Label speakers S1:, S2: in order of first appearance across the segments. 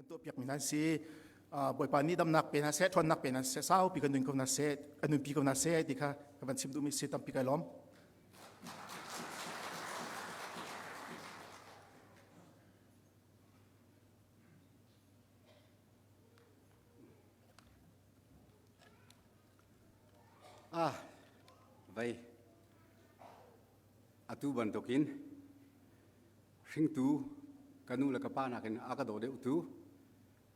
S1: Kan tuahpiakmi hna an si. Bawipa nih damnak pe hna seh, ṭhawnnak pe hna seh, saupi kan nun ko hna seh, kan nunpi ko hna seh ti kha ka van chim duhmi si tampi kai lawm.
S2: Ah, vei. Atu bantukin hringtu ka nu le ka pa nakin a ka daw deuhtu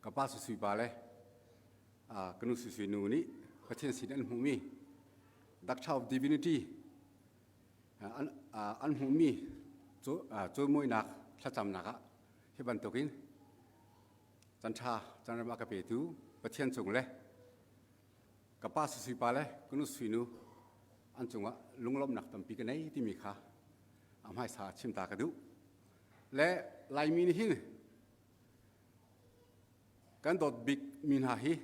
S2: ka pa Susui pa le ka nu Susui nu nih Pathian sin an hmuhmi Doctor of Divinity an hmuhmi cawimawinak thlacamnak ah hi bantukin canṭha canram a ka petu Pathian cung le ka pa Susui pa le ka nu Susui nu an cungah lunglawmhnak tampi ka nei timi kha a hmaisa chim ta ka duh. Le Laimi nih hin kan dawt bik mi hna hi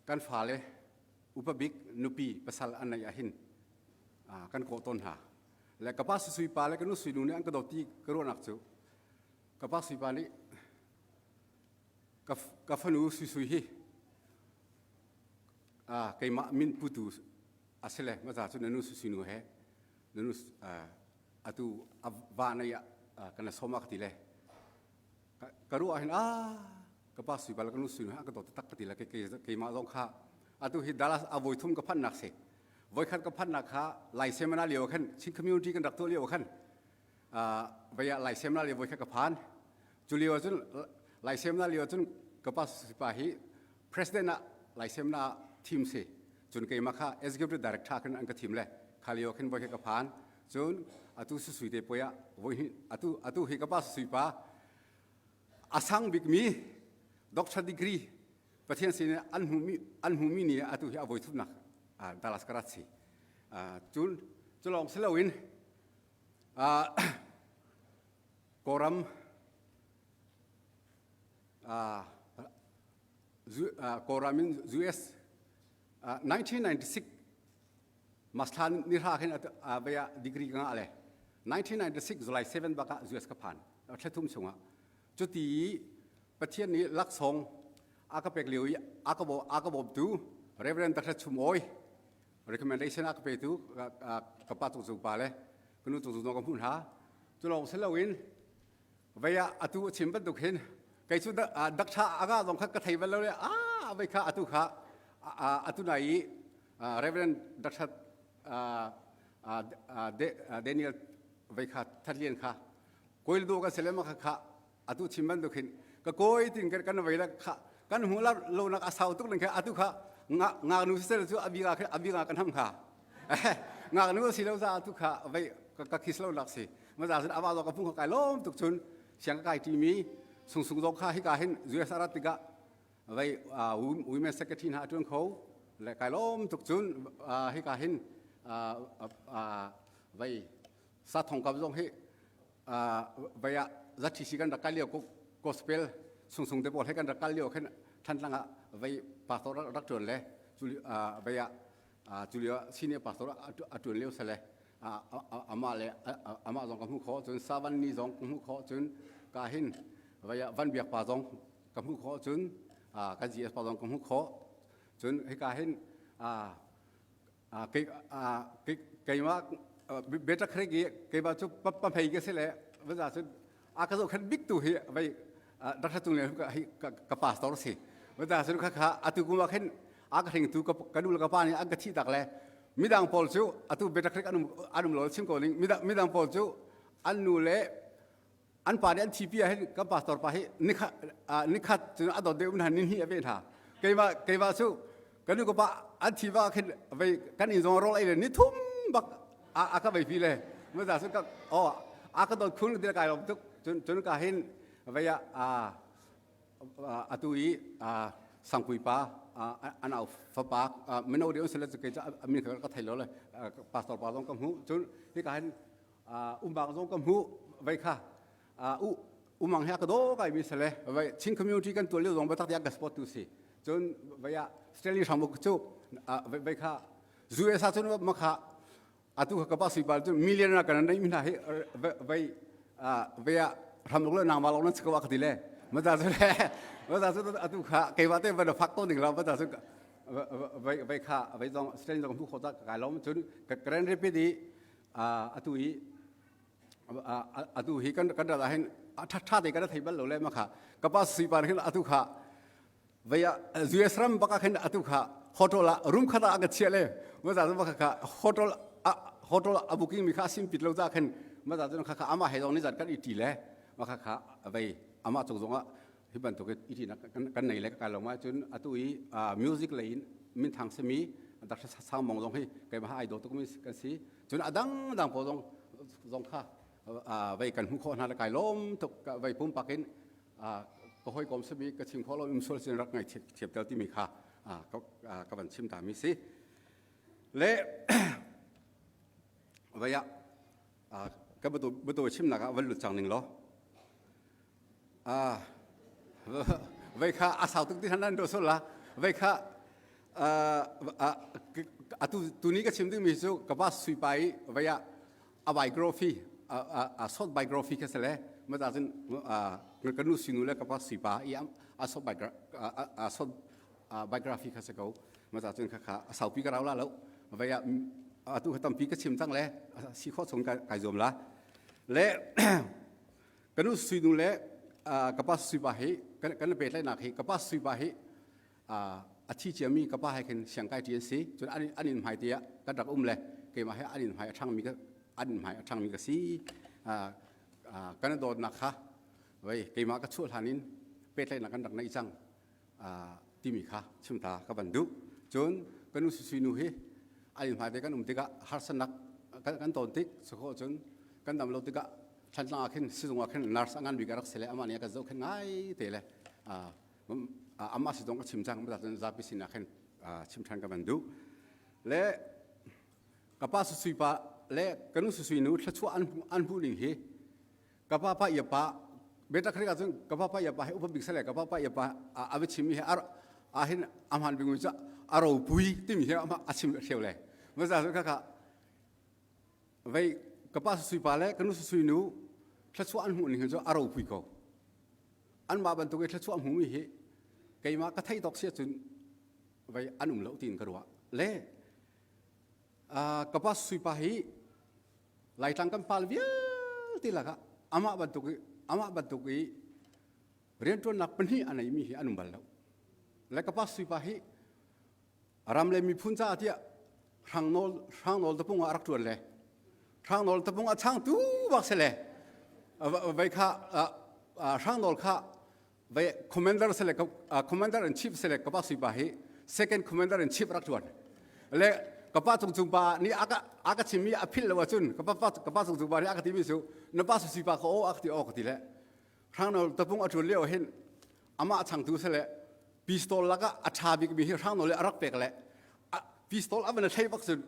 S2: kan fale upa bik nupi pasal an neih ahhin kan kawh tawn hna. Le ka pa Susui pa le ka nu Sui nu nih an ka dawt ti ka ruahnak cu ka pa Sui pa nih ka fanu Sui Sui hi keimah min putu a si le maza cu na nu Sui Sui nu he na nu atu a va nei ah kan sawm a ka ti le ka ruah hin a ka pa sui bal ka nu sui nu ka dawt tak ka ti le keimah zong kha atu hi Dallas a voi thum ka phannak si voikhat ka phannak kha Lai seminar lio khan Chin community kan rak tuah lio khan vei ah Lai seminar lio voikhat ka phan cu lio cun Lai seminar lio cun ka pa pa hi president ah Lai seminar thim si cun keimah kha executive director khin an ka thim le kha lio khin voi ka phan cun atu susui te poi ah voi atu atu hi ka pa susui pa asang bikmi doctor degree Pathian sin an hmuhmi an hmuhmi ni atu hi a voi thumnak Dallas ka rat si cun culawng si loin Kawlram Kawlram in US 1996 Masthla ni hra khin vei ah degree ka ngah le 1996 July 7 bak ah US ka phan thla thum chungah cuti Pathian nih laksawng a ka pek lio i a ka a ka bawmtu Reverend Dr. Chum Awi recommendation a ka petu ka pa cung cung pa le ka nu cung cung ka hmuh hna cu lawng si loin vei ah atu a chim bantuk hin kei cu dakṭha aga zong kha ka thei bal lo le a vei kha atu kha atu nai i Reverend Dr. Daniel vei kha Thatlian kha koil du ka selem kha kha atu chim bantuk hin ka koi tin kan kan vei la kha kan hmu la lo nak a sau tuk ning kha atu kha ngaknu sisel cu abinga kha abinga kan ham kha ngaknu si lo za atu kha vei ka khis lo lak si ma za sin awa zo ka phung kai lom tuk chun siang ka kai ti mi sung sung zong kha hi ka hin US arat tikah vei women secretary hna atuan kho le kai lom tuk chun hi ka hin vei sa thong kam zong hi vei ah ZTC kan rak kal lio gospel sungsung te pawl he kan rak kal lio khin Thantlang ah vei pastor rak ṭuan le vei ah cu lio senior pastor a ṭuan lio sale amah le amah zong ka hmuh khawh cun Savan ni zong ka hmuh khawh cun ka hin vei ah Van Biak pa zong ka hmuh khawh cun kan GS pa zong ka hmuh khawh cun hika hin keimah beta khrek i keimah cu pamhei ka si le vaza cun a ka zohkhenh bik tu hi vei Dr. Cung Lian hi ka pastor si vaza cun kha kha atu kum ah khin a ka hringtu ka nu le ka pa nih an ka thih tak le midang pawl cu atu beta khrek an um lo chim ko ning midang pawl cu an nu le an pa nih an thipi ah hin kan pastor pa hi nikhat nikhat cun a dawt deuh hna ni hnih a ve hna keimah keimah cu kan nu ka pa an thi ba khin vei kan in zong rol ei le ni thum bak a ka vei pi le ma za ka oh a ka dawt khun dil kai lom tuk cun cun ka hin vei a atu i sangpui pa an au fapa mino deuh sele ke min ka thei lo le pastor pa zong ka hmu cun hi ka hin umbang zong ka hmuh vei kha u umang he ka do kai mi sale vai Chin community kan tual lio zong batak tiang ka support tu si cun vai ah Stanley Hramuk cu vai kha USA cun ma kha atu ka pa sui bal cu millionaire kan nei mi hna hi vai vai ah. Hram lo nangmah lawng nan si ko a ka ti le ma ta cu le ma ta cu atu kha keimah te van fak to ning lo ma ta cu vai vai kha vai zong strain zong hmu kho ta kai lom cun Grand Rapid i atu i atu hi kan kan ral ah hin tha tha te kan thei bal lo le ma kha ka pa sui par hin atu kha Vei ah US ram bak ah khin atu kha hotel ah room khat ah a ka chiah le ma za bak kha hotel a hotel a booking mi kha sim pit lo za khin ma za kha kha ama he zong ni zat kan i ti le ma kha kha vei ama chung zong ah hi bantuk i ti nak kan nei le ka lo ma cun atu i music lei in min thang simi Dr. Sang Mong zong hi keimah ai do tuk mi kan si cun adang dang po zong zong kha vei kan hmu khawh hna le kai lawm tuk vei pumpak in ka hawikom simi ka chim khawh lo um sual sin rak ngai thiam tel timi kha ka van chim ta mi si le vaya ka batu batu chim nak ah van lut cang ning lo vei kha a sau tuk ti han do sol la vei kha atu tuni ka chim ding mi cu ka pa sui pai vaya a biography a short biography kha sele ma ta cun ka nu sinu le ka pa sipa i a short a short biography kha se ko ma ta cun kha kha a saupi ka rau la lo vai ah atu tampi ka chim cang le si kho chung kai zuam la le ka nu sinu le ka pa sipa hi kan pe tlai nak hi ka pa sipa hi a thi ciami ka pa he khin siangkai ṭi an si cun an in hmai tiah kan rak um le keimah he an in hmai a ṭhangmi ka an in hmai a ṭhangmi ka si kan dawtnak kha vei keimah ka chuah hlan in pehtlaihnak kan rak neih cang timi kha chimta ka van duh cun ka nu sui nu hi an in hmai te kan um tikah harsatnak kan ton tik sukho cun kan dam lo tikah thantlang ah khin sizung ah khin nurse a ngan bik a rak si le amah nih a kan zohkhenh ngai te le amah si zong ka chim cang cun zapi sinah khin chim ṭhan ka van duh le ka pa susui pa le ka nu susui nu thluachuah an hmuh ning hi ka pa pa ia pa beta khri ka cun ka pa pa ia pa hi upa bik sale ka pa pa ia pa a va chim mi hi a hin amhan bing cu a ropui timi hi a chim hreu le ma za ka ka vei ka pa susui pa le ka nu susui nu thluachuah an hmuh ning hi cu a ropui ko anmah bantuk i thluachuah hmumi hi keimah ka theih tawk si ahcun vei an um lo tiin ka ruah le ka pa suipa hi Laitlang kan pal vialte lakah amah bantuk i amah bantuk i rianṭuannak pahnih a neimi hi an um bal lo le ka pa suipa hi ram le miphun caah tiah hrangnawl hrangnawl tapung ah a rak ṭuan le hrangnawl tapung a changtu bak si le vei kha hrangnawl kha vei commander sele commander in chief sele ka pa suipa hi second commander in chief rak ṭuan le ka pa cung cung pa nih aka aka chimmi a philh lo ahcun ka pa ka pa cung cung pa nih aka timi cu na pa suipa ka aw aka ti aw ka ti le hrangnawl tapung a ṭuan lio hin amah changtu sele pistol lakah a ṭha bikmi hi hrangnawl le a rak pek le pistol a van thlei bak cun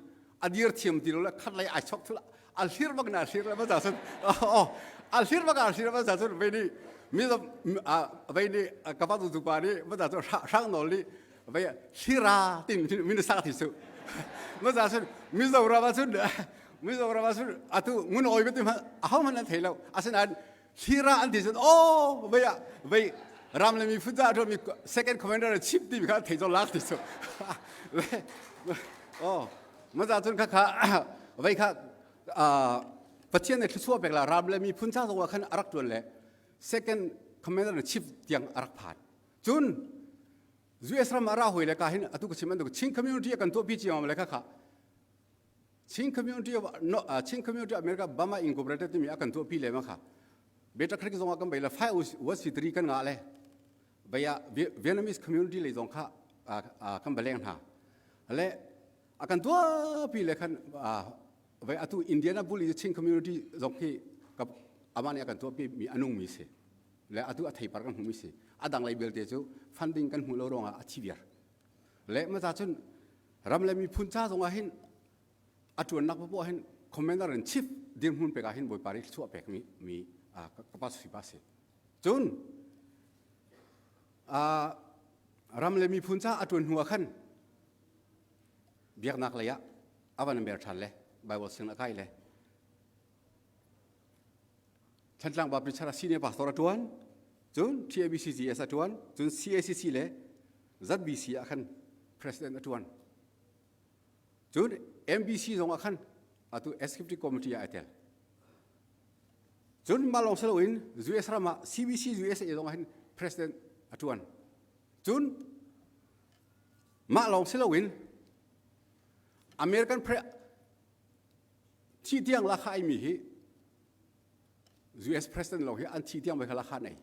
S2: a dir thiam ti lo le khat lei ai chok thul a hlir bak na hlir le ma za cun a hlir bak a hlir ma za cun vei nih mi vei nih ka pa tu pa nih ma za cun hrangnawl nih vei hlira tin min sa thi su ma za cun Mizoram ah cun Mizoram ah cun atu ngun oi ti a ho man an thei lo asinain Hlira an ti cun aw vei ah vei ram le mi phun za mi second commander chief ti kha thei zo lak ti cu oh maza cun kha kha vei kha Pathian ne thluachuah pek la ram le mi phun cha zong khan arak tuan le second commander chief tiang arak phan cun US ram ara hoi le ka hin atu ka chim an Chin community kan to pi chiam le kha kha Chin Community of no, Chin Community America Bama Incorporated timi a kan tuahpi le ma kha beta khrik zong ah kan bei le 501c3 kan ngah le baya Vietnamese community lei zong kha kan baleng hna le a kan tuahpi le khan vai atu Indianapolis Chin community zong khi ama nih a kan tuahpi mi anung mi si le atu a theipar kan hmu mi si adang lei belte cu funding kan hmu lo ruangah a thi viar le ma ca cun ram le miphun ca zong ah hin a ṭuannak paoh hin commander in chief dirhmun pek ah hin bawipa nih thluachuah pek mi mi ka pa si pa si cun ram le miphun ca a ṭuan hnu ah khan biaknak lei ah a van mer ṭhan le Bible sing a kai le. Thantlang Baptist Church senior pastor a ṭuan. Cun TABCGS a ṭuan. Cun CACC le ZBC ah khan president a ṭuan. Cun MBC zong ah khan atu executive committee ah ai tel. Cun mah lawng si loin US ram ah CBC USA zong ah hin president a ṭuan. Cun mah lawng si loin American pre thi tiang lakha aimi hi US president lo hi an thi tiang bai kha lakha nei.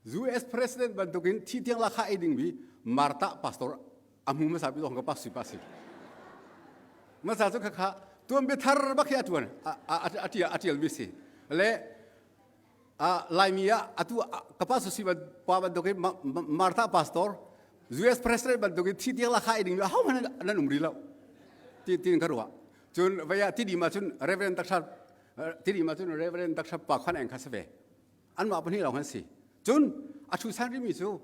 S2: US president bantukin thi tiang lakha ei ding mi Martha pastor a hmu hmasa bi zong ka pas si pa si. Masa cu khakha tuan bia thar bak hi a tuan a tia a tial mi si. Le Laimi ah atu ka pa su si pa bantukin Martha pastor US president bantukin thi tiang lakha ei ding mi ho hmanh nan um ri lo. Ti tin ka ruah. Cun vaya ti di ma cun Reverend Dr. Ti di ma cun Reverend Dr. Pa Khan Eng kha si ve. Anmah pahnih lawng an si. Cun a thu san rimi cu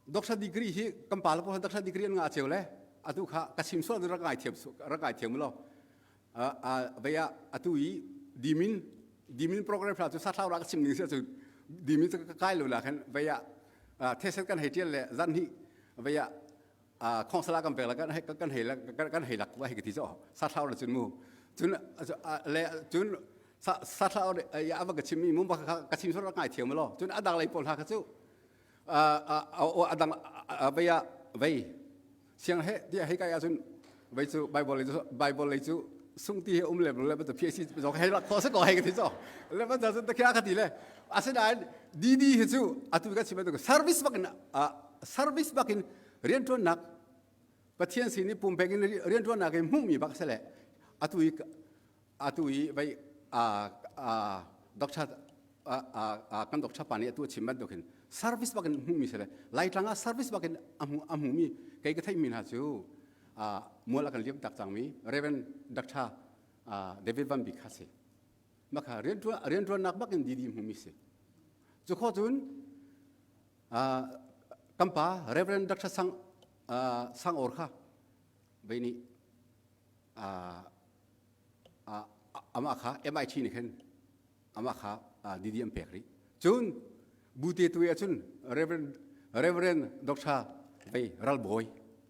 S2: doctor degree hi kan pa le pawl doctor degree an ngah ceu le atu kha ka chim sual rak ngai thiam rak ngai thiam lo vei ah atu i dimin dimin program hla cu sathlau ra ka chim ning si cu dimin cu ka kai lo la khan vei ah theset kan hei tial le zan hi vei ah khong sala kan pek la kan kan hei kan hei lak wa hei ka ti cho sathlau la cun mu cun le cun sathlau ya ava ka chim mi mu ba ka chim so ra ngai thiam lo cun adang lei pawl hna kha cu adang vei ah vei siang he ti hei kai ahcun vei cu bible lei cu bible lei cu sung ti he um le le ba phi si zo hei la kho se ko hei ka ti zo le ba cha ta kya ka ti le asinain dd hi cu atu ka chim tu service bakin service bakin rian tuannak Pathian sin i pumpek in rian tuannak in hmuhmi bak se le atu i atu i vai a doctor kan doctor pa nih atu a chim bantuk hin service bakin hmuhmi si le Laitlang ah service bakin a hmu a hmumi kei ka theihmi hna cu mual a kan liam tak cangmi Reverend Dr. David Van Bik kha si maka riantuan riantuannak bakin didi hmumi si cu kho cun kan pa Reverend Dr. Sang Sang Or kha vei nih amah kha MIT nih khin amah kha DD an pek rih cun bute tu ah cun Reverend Reverend Dr. Vei Ralbawi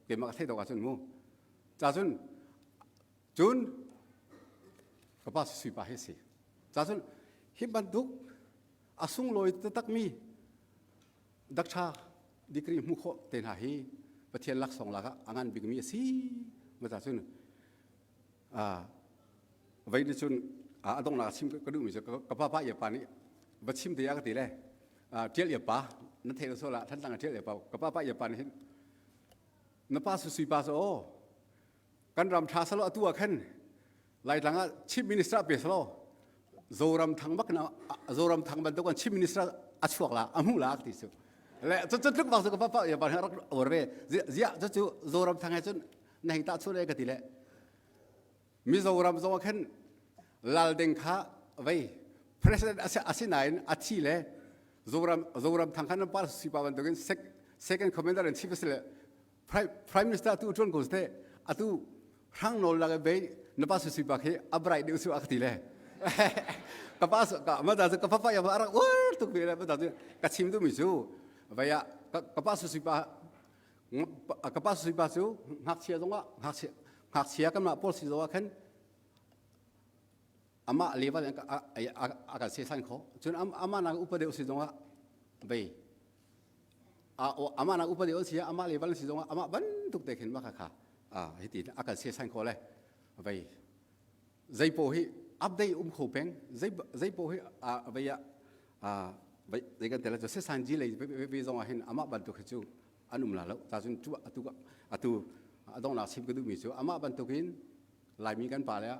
S2: keimah ka theih dawk ahcun mu ca cun cun ka pa sui pa hi si ca cun hi bantuk a sunglawi takmi Doctor degree hmuh khawh te hna hi Pathian laksawng lak ah a ngan bikmi a si ma ta cun vei ni cun a donghnak chim ka duhmi cu ka pa pa ia pa nih va chim te ah ka ti le tial ia pa na theih lo so la thantlang tial ia pa ka pa pa ia pa nih hin na pa su sui pa so o kan ram tha salo atu ah khan Laitlang ah chief minister pe salo Zoram thang bak na Zoram thang bantuk kan chief minister a chuak la a hmu la ti su le cu cu tluk bak su ka papa ya ba rak or ve zia cu cu Zoram thang he cun na hei ta chu le ka ti le Mizoram zong khan lal ding kha vei president asinain a thi le Zoram Zoram thang khan par si pa bantukin second commander in chief le Prime Minister tu tuan ko te atu hrang nawl lak be na pa su pa khi a bright deuh su a ti le ka pa ka ma da ka papa ya arak ur tuk ve le ma da ka chim du mi cu vaya ka pa su pa ka pa su pa cu ngakchia zongah ngakchia ngakchia kan mah pawl si zongah khan amah level a kan se san kho cun amah nak upa deuh si zongah vei amah nak upa deuh si amah level si zongah amah bantuk te khin maka kha hiti a kan se san kho le vei zeipo hi update um kho peng zei po hi vei a vei zei kan tel chu se san ji lei ve zongah hin amah bantuk hi cu an um la lo ta cun tu atu atu adong nak chim ka duh mi cu amah bantukin laimi kan pa le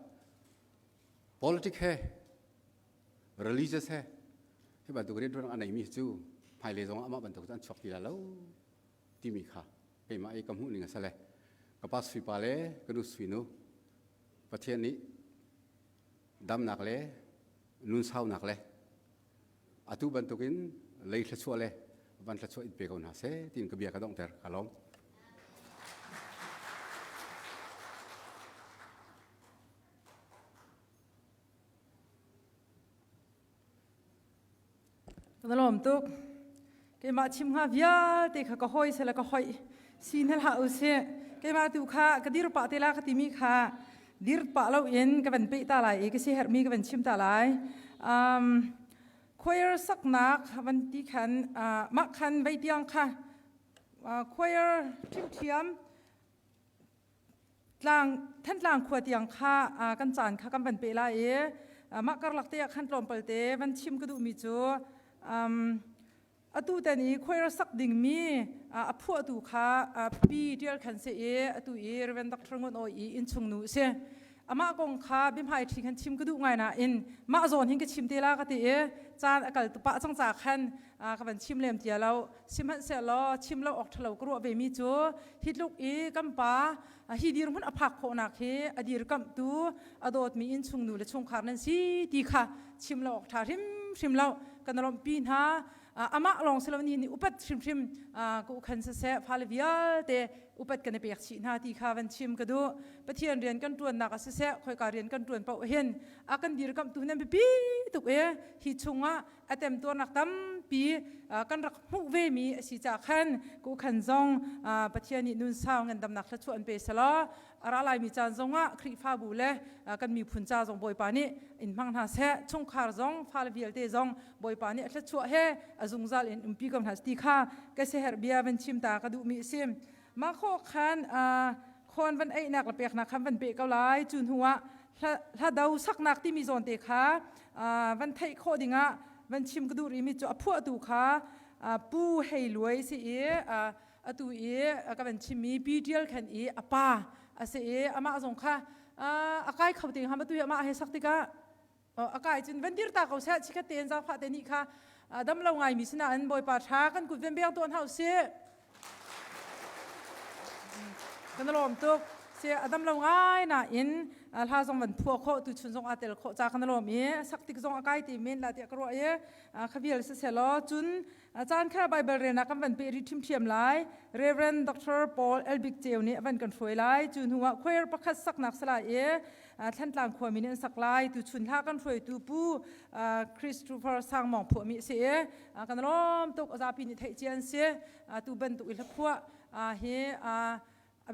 S2: Politic he religious he hi bantuk rianṭuan a neimi cu hmailei zong amah bantuk cu an chuak ti lai lo timi kha keimah i ka hmuh ning a si le ka pa sui pa le ka nu sui nu Pathian nih damnak le nunsaunak le atu bantukin lei thluachuah le van thluachuah in pe ko hna seh tiin ka bia ka donghter ka lawm.
S3: Kan lawm tuk. Keimah chim hnga vialte kha ka hoi sela ka hoi si hna hlah usih. Keimah tu kha ka dir pah te la ka timi kha dir pah lo in ka van peh ta lai i ka si herhmi ka van chim ta lai. Um, choir saknak van ti khan uh, mah khan vei tiang kha uh, choir ṭhimṭhiam tlang Thantlang khua tiang kha kan caan kha kan van pe lai i mah karlak te ah khan tlawmpal te van chim ka duhmi cu atu tan i choir sak dingmi a phuahtu kha pi Tial Khan si i atu i Reverend Dr. Ngun Awi i innchung nu si amah kong kha biahmai ṭhi khan chim ka duh ngai nain mah zawn hin ka chim te la ka ti i caan a kal pah cang ca khan ka van chim lem tia lo sihmanhsehlaw chim lo awk ṭhalo ka ruah vemi cu hi tluk i kan pa hi dirhmun a phak khawhnak hi a dirkamhtu a dawtmi innchung nu le chungkhar nan si ti kha chim lo awk ṭha hrimhrim lo kan lawmhpi hna amah lawng si lo ni nih upat hrimhrim ka ukhan siseh fale vialte upat kan i pek chih hna ti kha van chim ka duh Pathian rian kan ṭuannak ah siseh khoika rian kan ṭuan paoh hin a kan dirkamhtu nan biapi tuk i hi chungah a temtuarnak tampi kan rak hmuh vemi a si ca khan ku khan zong Pathian nih nun sau ngandamnak thluachuah an pe selaw a ra laimi caan zongah Khrihfabu le kan miphun ca zong Bawipa nih in hmang hna seh chungkhar zong fale vialte zong Bawipa nih a thluachuah he a zungzal in umpi ko hna ti kha ka siaherh bia van chim ta ka duhmi a si mah khawh khan khawn van einak le peknak khan van pe ko lai cu hnu ah hlado saknak timi zawn te kha van theih khawh dingah van chim ka duh rihmi cu a phuahtu kha Pu Hei Luai si i atu i ka van chimmi Pi Tial Khen i a pa a si i amah zong kha a kai kho te hnga atu hi amah he sak tikah a kai cun van dir ta ko seh chikhat tein zaangfah te nih kha dam lo ngaimi sinain Bawipa tha kan kut van beng tuah hna usih kan lawm tuk si a dam lo ngai nain hla zong van phuah khawh tu chun zong aa tel khawh ca kan lawm i sak tik zong a kai ti men la tiah ka ruah i khavial si selaw cun caan kha Bible relnak kan van pe rih ṭhiamṭhiam lai Reverend Dr. Paul Elbik Ceu nih a van kan hruai lai cu hnu ah choir pakhat saknak si lai i Thlantlang khuami nih an sak lai tu chun hla kan hruaitu pu Christopher Sangmong phuahmi a si i kan lawm tuk a zapi nih theih cia an si tu bantuk i hlaphuah hi a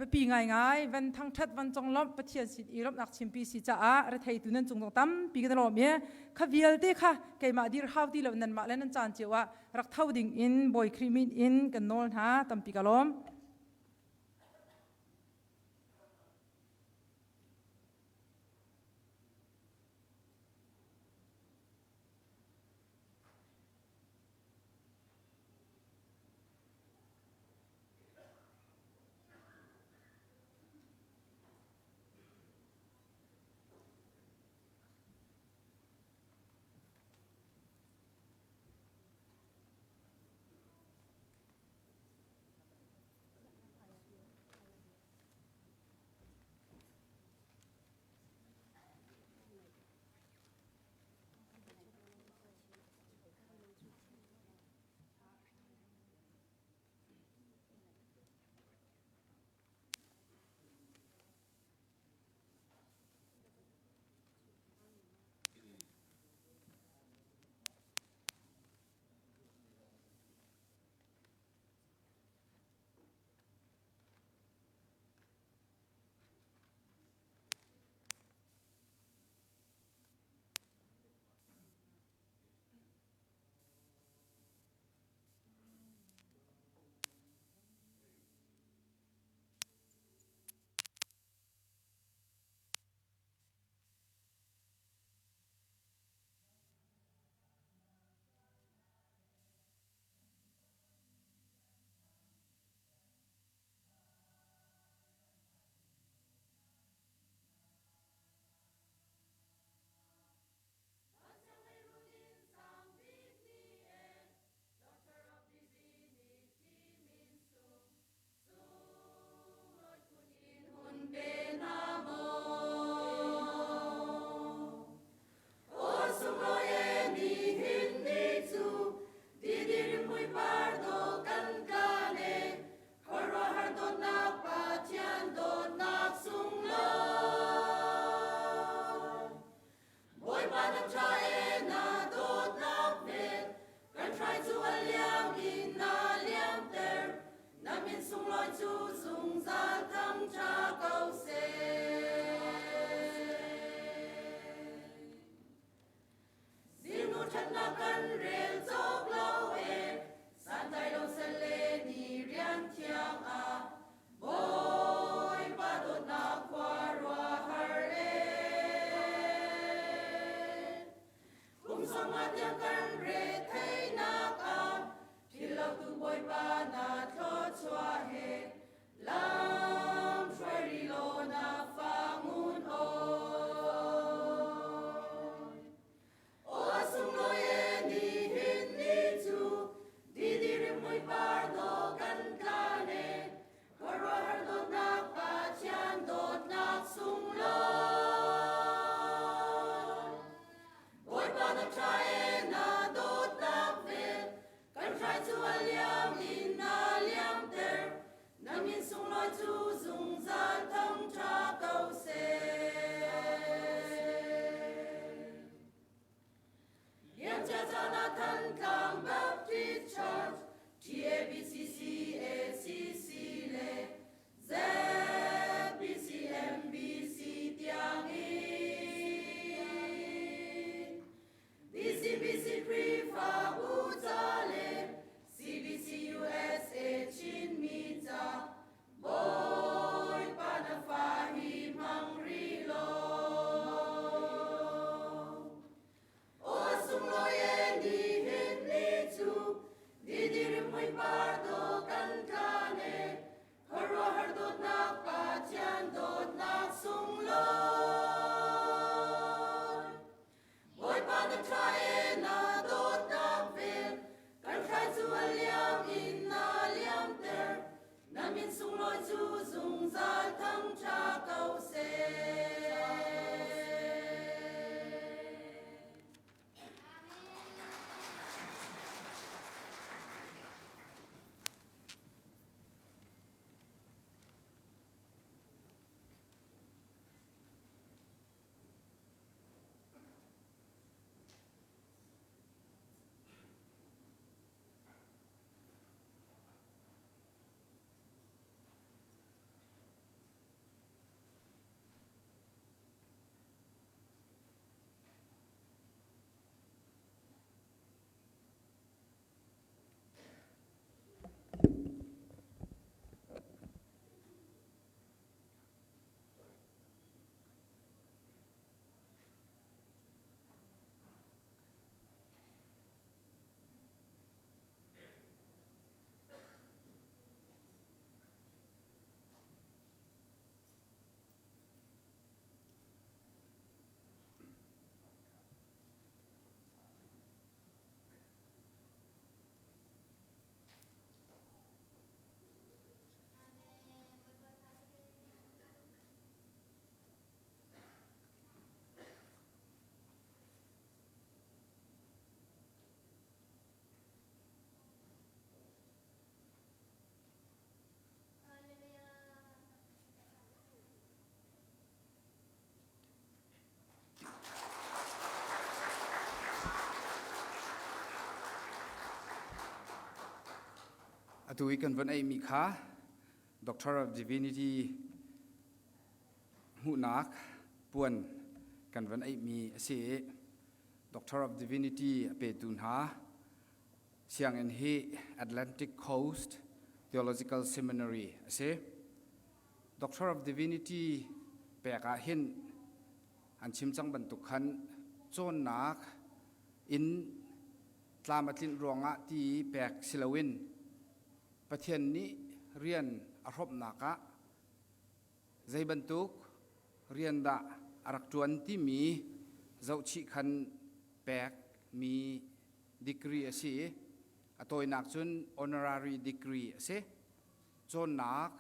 S3: biapi ngaingai van thangṭhat van conglawmh Pathian sin i lawmhnak chimpi si caah retheitu nan cung zong tampi kan lawm i kha vialte kha keimah dir hau ti lo nanmah le nan caan cio ah rak tho ding in Bawi Khrih min in kan nawl hna tampi ka lawm.
S4: Muipar dawh kan tlan e, khuaruahhar dawtnak Pathian dawtnak sunglawi. Bawipa na ṭha e, na dawtnak vel, kan hrai cu a liam in na liamter, na min sunglawi cu zungzal thangṭha ko seh. Liamcia caan ah Thantlang Baptist Church, TABCC, ACC le ZBC, MBC tiangin BCBC Khrihfabu ca le CBC USA Chinmi ca Bawipa na fa hi hmang rih law. Aw sunglawi e nihin ni cu didi rimhmui par dawh kan tlan e khuaruahhar dawtnak Pathian dawtnak sunglawi. Bawipa na ṭha e na dawtnak vel kan hrai cu a liam in na liamter na min sunglawi cu zungzal thangṭha ko seh.
S2: Atu i kan von eimi kha Doctor of Divinity hmuhnak puan kan van eihmi a si i Doctor of Divinity a petu hna sianginn hi Atlantic Coast Theological Seminary a si. Doctor of Divinity pek ah hin an chim cang bantuk khan cawnnak in tlam a tlinh ruangah ti pek si loin Pathian nih rian a hrawmhnak ah zei bantuk rian dah a rak ṭuan timi zohchih khan pekmi degree a si i a tawinak cun honorary degree a si. Cawnnak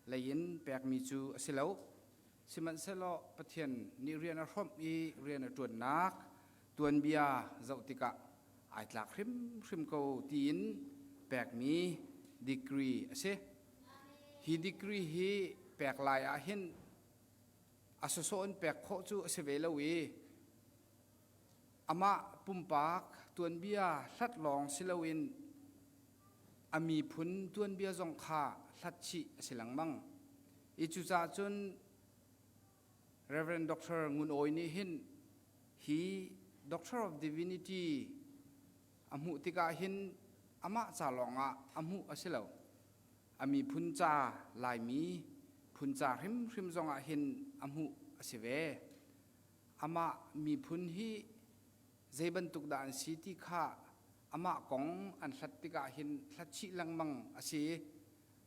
S2: lei in pekmi cu a si lo. Sihmanhsehlaw Pathian nih rian a hrawmh i rian a ṭuannak tuanbia zoh tikah ai tlak hrimhrim ko tiin pekmi degree a si. Hi degree hi pek lai ah hin a sawsawh in pek khawh cu a si ve lo i amah pumpak tuanbia hlat lawng si loin a miphun tuanbia zong kha hlat chih a si lengmang. I cucaah cun Reverend Dr. Ngun Awi nih hin hi Doctor of Divinity a hmuh tikah hin amah ca lawngah a hmuh a si lo. A miphun ca Laimi phun ca hrimhrim zongah hin a hmuh a si ve. Amah miphun hi zei bantuk dah an si ti kha amah kong an hlat tikah hin hlat chih lengmang a si.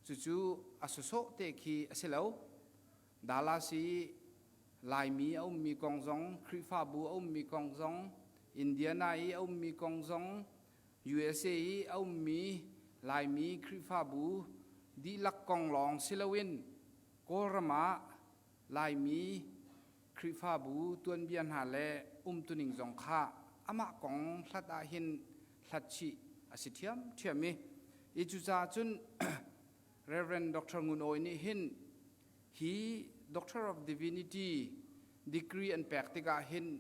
S2: Cucu a sawsawh te khi a si lo. Dallas i Laimi a ummi kong zong, Khrihfabu a ummi kong zong, Indiana i a ummi kong zong, USA i a ummi
S5: Laimi Khrihfabu dihlak kong lawng si loin Kawlram ah Laimi Khrihfabu tuanbia hna le umtuning zong kha amah kong hlat ahhin hlat chih a si ṭhiamṭhiam i i cucaah cun Reverend Dr. Ngun Awi nih hin hi Doctor of Divinity degree an pek tikah hin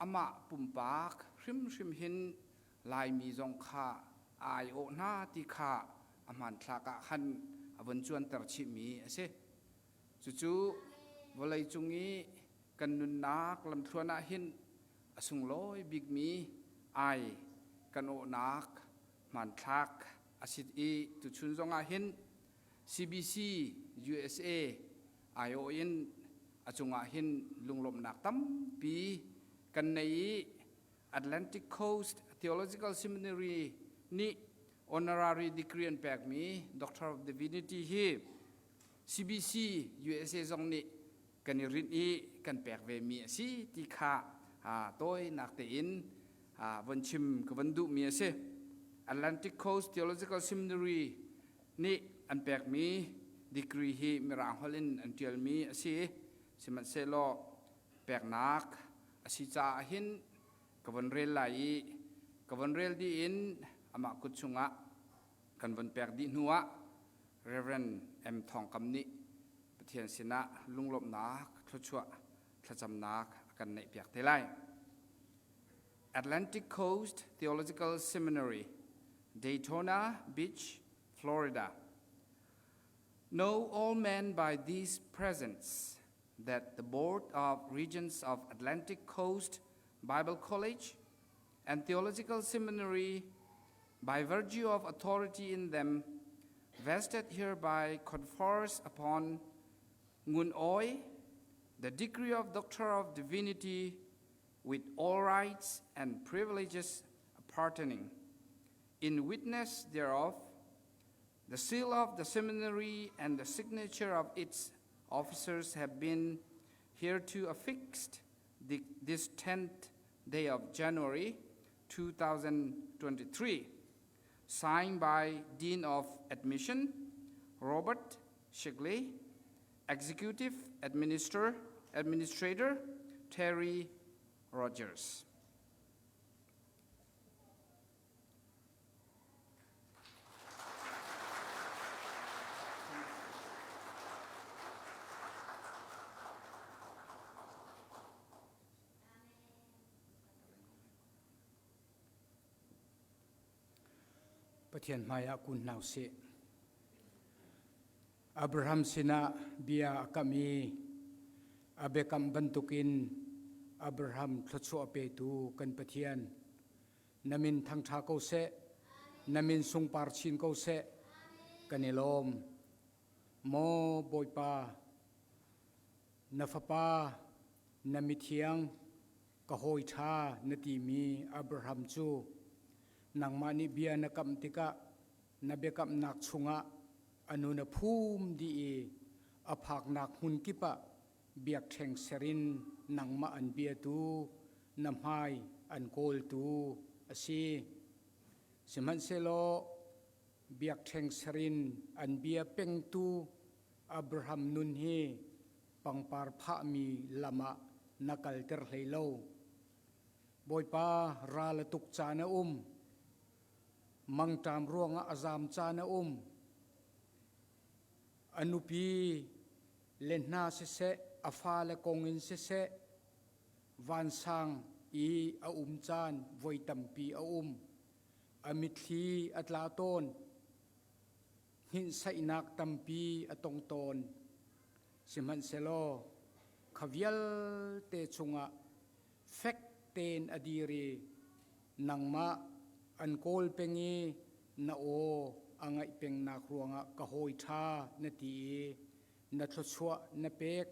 S5: amah pumpak hrimhrim hin Laimi zong kha a aiawh hna ti kha a hmanthlak ah khan a vun cuanter chihmi a si. Cucu vawleicung i kan nunnak lamthluan ah hin a sunglawi bikmi ai kan awhnak hmanthlak a si i tuchun zongah hin CBC USA aiawh in a cungah hin lunglawmhnak tampi kan nei i Atlantic Coast Theological Seminary nih honorary degree an pekmi Doctor of Divinity hi CBC USA zong nih kan i rinh i kan pek ve mi a si ti kha tawinak tein von chim ka von duhmi a si. Atlantic Coast Theological Seminary nih an pekmi degree hi Mirang holh in an ṭialmi a si. Sihmanhsehlaw peknak a si caah hin ka von rel lai i ka von rel dih in amah kut chungah kan von pek dih hnuah Reverend M. Thawng Kam nih Pathian sinah lunglawmhnak thluachuah thlacamnak a kan neihpiak te lai. Atlantic Coast Theological Seminary, Daytona Beach, Florida. Know all men by these presents that the Board of Regents of Atlantic Coast Bible College and Theological Seminary, by virtue of authority in them, vested hereby confers upon Ngun Oi the degree of Doctor of Divinity with all rights and privileges appertaining. In witness thereof, the seal of the seminary and the signature of its officers have been hereto affixed the, this 10th day of January 2023, signed by Dean of Admission, Robert Shigley, Executive Administrator, Administrator Terry Rogers.
S6: Pathian hmaiah kun hna usih. Abraham sinah bia a kam i a biakam bantukin Abraham thluachuah petu kan Pathian na min thangṭha ko seh, na min sungpar chin ko seh, kan i lawm. Maw Bawipa, na fapa, na mithiang, ka hawi ṭha na timi Abraham cu nangmah nih bia na kamh tikah na biakamnak chungah a nun a phum dih i a phaknak hmun kip ah biakṭheng ser in nangmah an biatu na hmai an kawltu a si. Sihmanhsehlaw biakṭheng ser in an bia pengtu Abraham nun hi pangpar phahmi lam ah na kalter hlei lo. Bawipa ral a tuk caan a um. Mangṭam ruangah a zam caan a um. A nupi le hna siseh, a fale kong in siseh, vansang i a um caan voi tampi a um. A mitthli a tla tawn. Hninhsaihnak tampi a tong tawn. Sihmanhsehlaw kha vialte chungah fek tein a dir i nangmah an kawl peng i na aw a ngaih pengnak ruangah ka hawi ṭha na ti i na thluachuah na pek.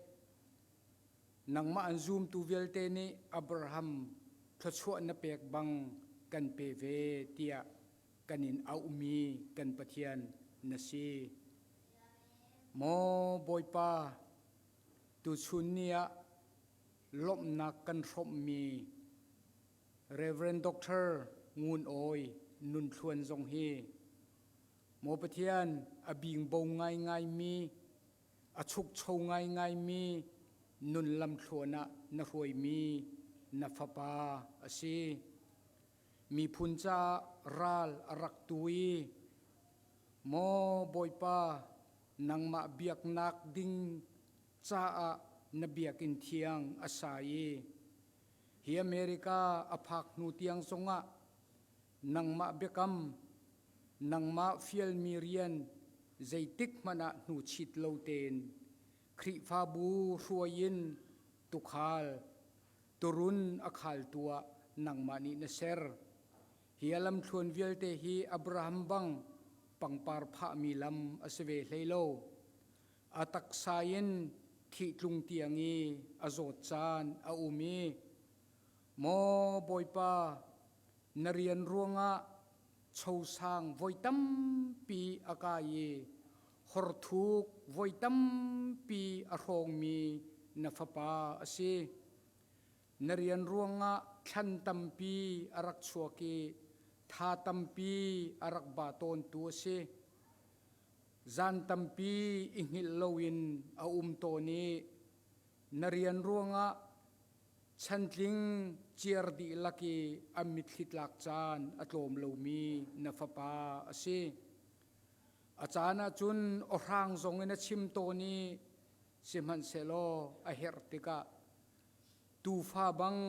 S6: Nangmah an zumtu vialte nih Abraham thluachuah na pek bang kan pe ve tiah kan in auhmi kan Pathian na si. Maw Bawipa, tuchun ni ah lawmhnak kan hrawmhmi Reverend Doctor Ngun Awi Nun Thluan zong hi. Maw Pathian, a bingbo ngaingaimi, a chukcho ngaingaimi nun lamthluan ah na hruaimi na fapa a si. Miphun caah ral a rak tu i Maw Bawipa, nangmah biaknak ding caah na biakinn thiang a sa i hi America a phak hnu tiang zongah nangmah biakam, nangmah fialmi rian zeitik hmanh ah hnuchit lo tein Khrihfabu hruai in tukhal, turun a khaltu ah nangmah nih na ser. Hi a lamthluan vialte hi Abraham bang pangpar phahmi lam a si ve hlei lo. A taksa in thih tlung tiang i a zawt caan a um i Maw Bawipa, na rian ruangah chosang voi tampi a kai i horthuk voi tampi a hrawngmi na fapa a si. Na rian ruangah thlan tampi a rak chuak i tha tampi a rak ba tawntu a si. Zan tampi i hngilh loin a um tawn i na rian ruangah chantling ciar dihlak i a mitthli tlak caan a tlawm lomi na fapa a si. A caan ahcun awhrang zong in a chim tawn i sihmanhsehlaw a herh tikah tuufa bang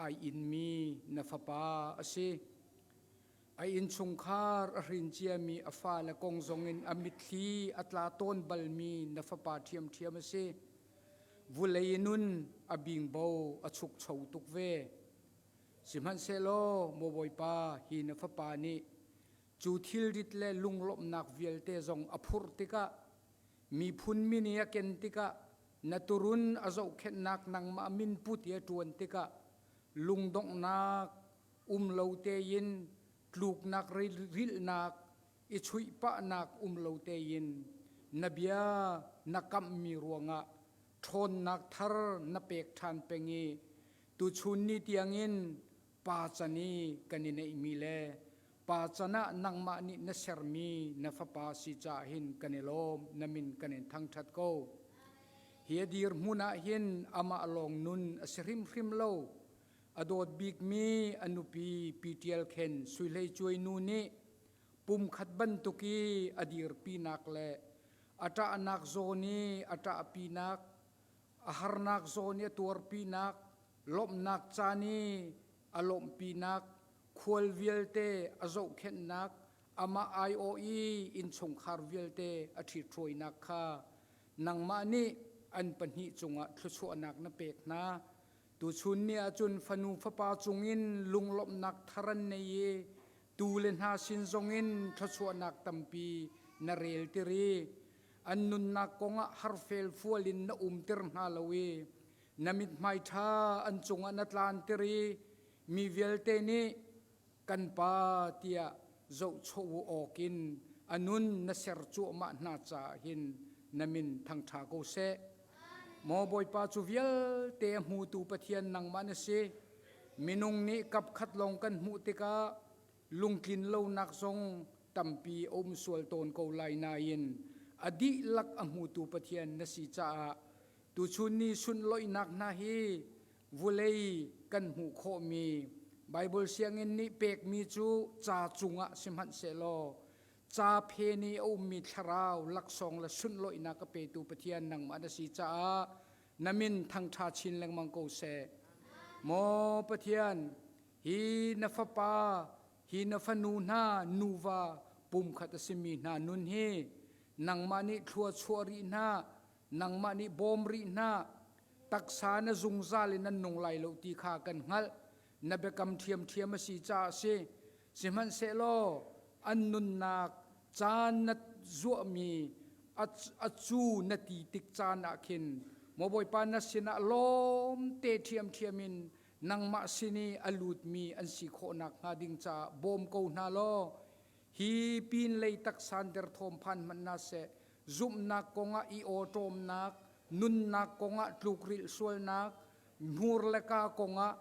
S6: ai inmi na fapa a si. A innchungkhar a hrin ciami a fale kong zongin a mitthli a tla tawn balmi na fapa ṭhiamṭhiam a si. Vulei nun a bingbo a chukcho tuk ve. Sihmanhsehlaw maw Bawipa hi na fapa nih cu thilrit le lunglawmhnak vialte zong a phurh tikah miphun min i a ken tikah na turun a zohkhenhnak nangmah min put i a ṭuan tikah lungdonghnak um lo tein tluknak rilhnak i chuihpahnak um lo tein na bia na kamhmi ruangah ṭhawnnak thar na pek ṭhan peng i tuchun ni tiangin pa can i kan i neihmi le pa can ah nangmah nih na sermi na fapa si caah hin kan i lawm na min kan in thangṭhat ko. Hi a dirhmun ah hin amah lawng nun a si hrimhrim lo. A dawt bikmi a nupi Pi Ṭial Khen Sui Hlei Cuai nu nih pumkhat bantuk i a dirpinak le a ṭahnak zawn i a ṭahpinak, a harnak zawn i a tuarpinak, lawmhnak caan i a lawmhpinak, khual vialte a zohkhenhnak, amah aiawh i innchungkhar vialte a ṭhithruainak kha nangmah nih an pahnih cungah thluachuahnak na pek hna. Tuchun ni ahcun fanu fapa cungin lunglawmhnak thar an nei i tu le hna sin zongin thluachuahnak tampi na rel tiri. An nunnak kongah harfel fual in na umter hna lo i na mithmai ṭha an cungah na tlanter i mi vialte nih kan pa tiah zohchuah awk in a nun na ser cuahmah hna caah hin na min thangṭha ko seh. Maw Bawipa cu vialte a hmutu Pathian nangmah na si. Minung nih kapkhat lawng kan hmuh tikah lungtlin lonak zong tampi a um sual tawn ko lai nain a dihlak a hmutu Pathian na si caah tuchun ni sunlawihnak hna hi vulei kan hmuh khawhmi Baibal sianginn nih pekmi cu ca cungah sihmanhsehlaw ca phen i a ummi thlarau laksawng le sunlawihnak a petu Pathian nangmah na si caah na min thangṭha chin lengmang ko seh. Maw Pathian, hi na fapa hi na fanu hna nuva pumkhat a simi hna nun hi nangmah nih thlua chuah rih hna nangmah nih bawm rih hna taksa na zungzal in nan nung lai lo ti kha kan hngalh na biakam ṭhiamṭhiam a si caah a si sihmanhsehlaw an nunnak caan na zuahmi a cu na ti tik caan ah khin maw Bawipa na sinah lawm te ṭhiamṭhiam in nangmah sin i a lutmi an si khawh nakhnga ding caah bawm ko hna law hi pinlei taksan derthawm phan hmanh hna seh zumhnak kongah i awṭawmnak nunnak kongah tlukrilh sualnak hmur le ka kongah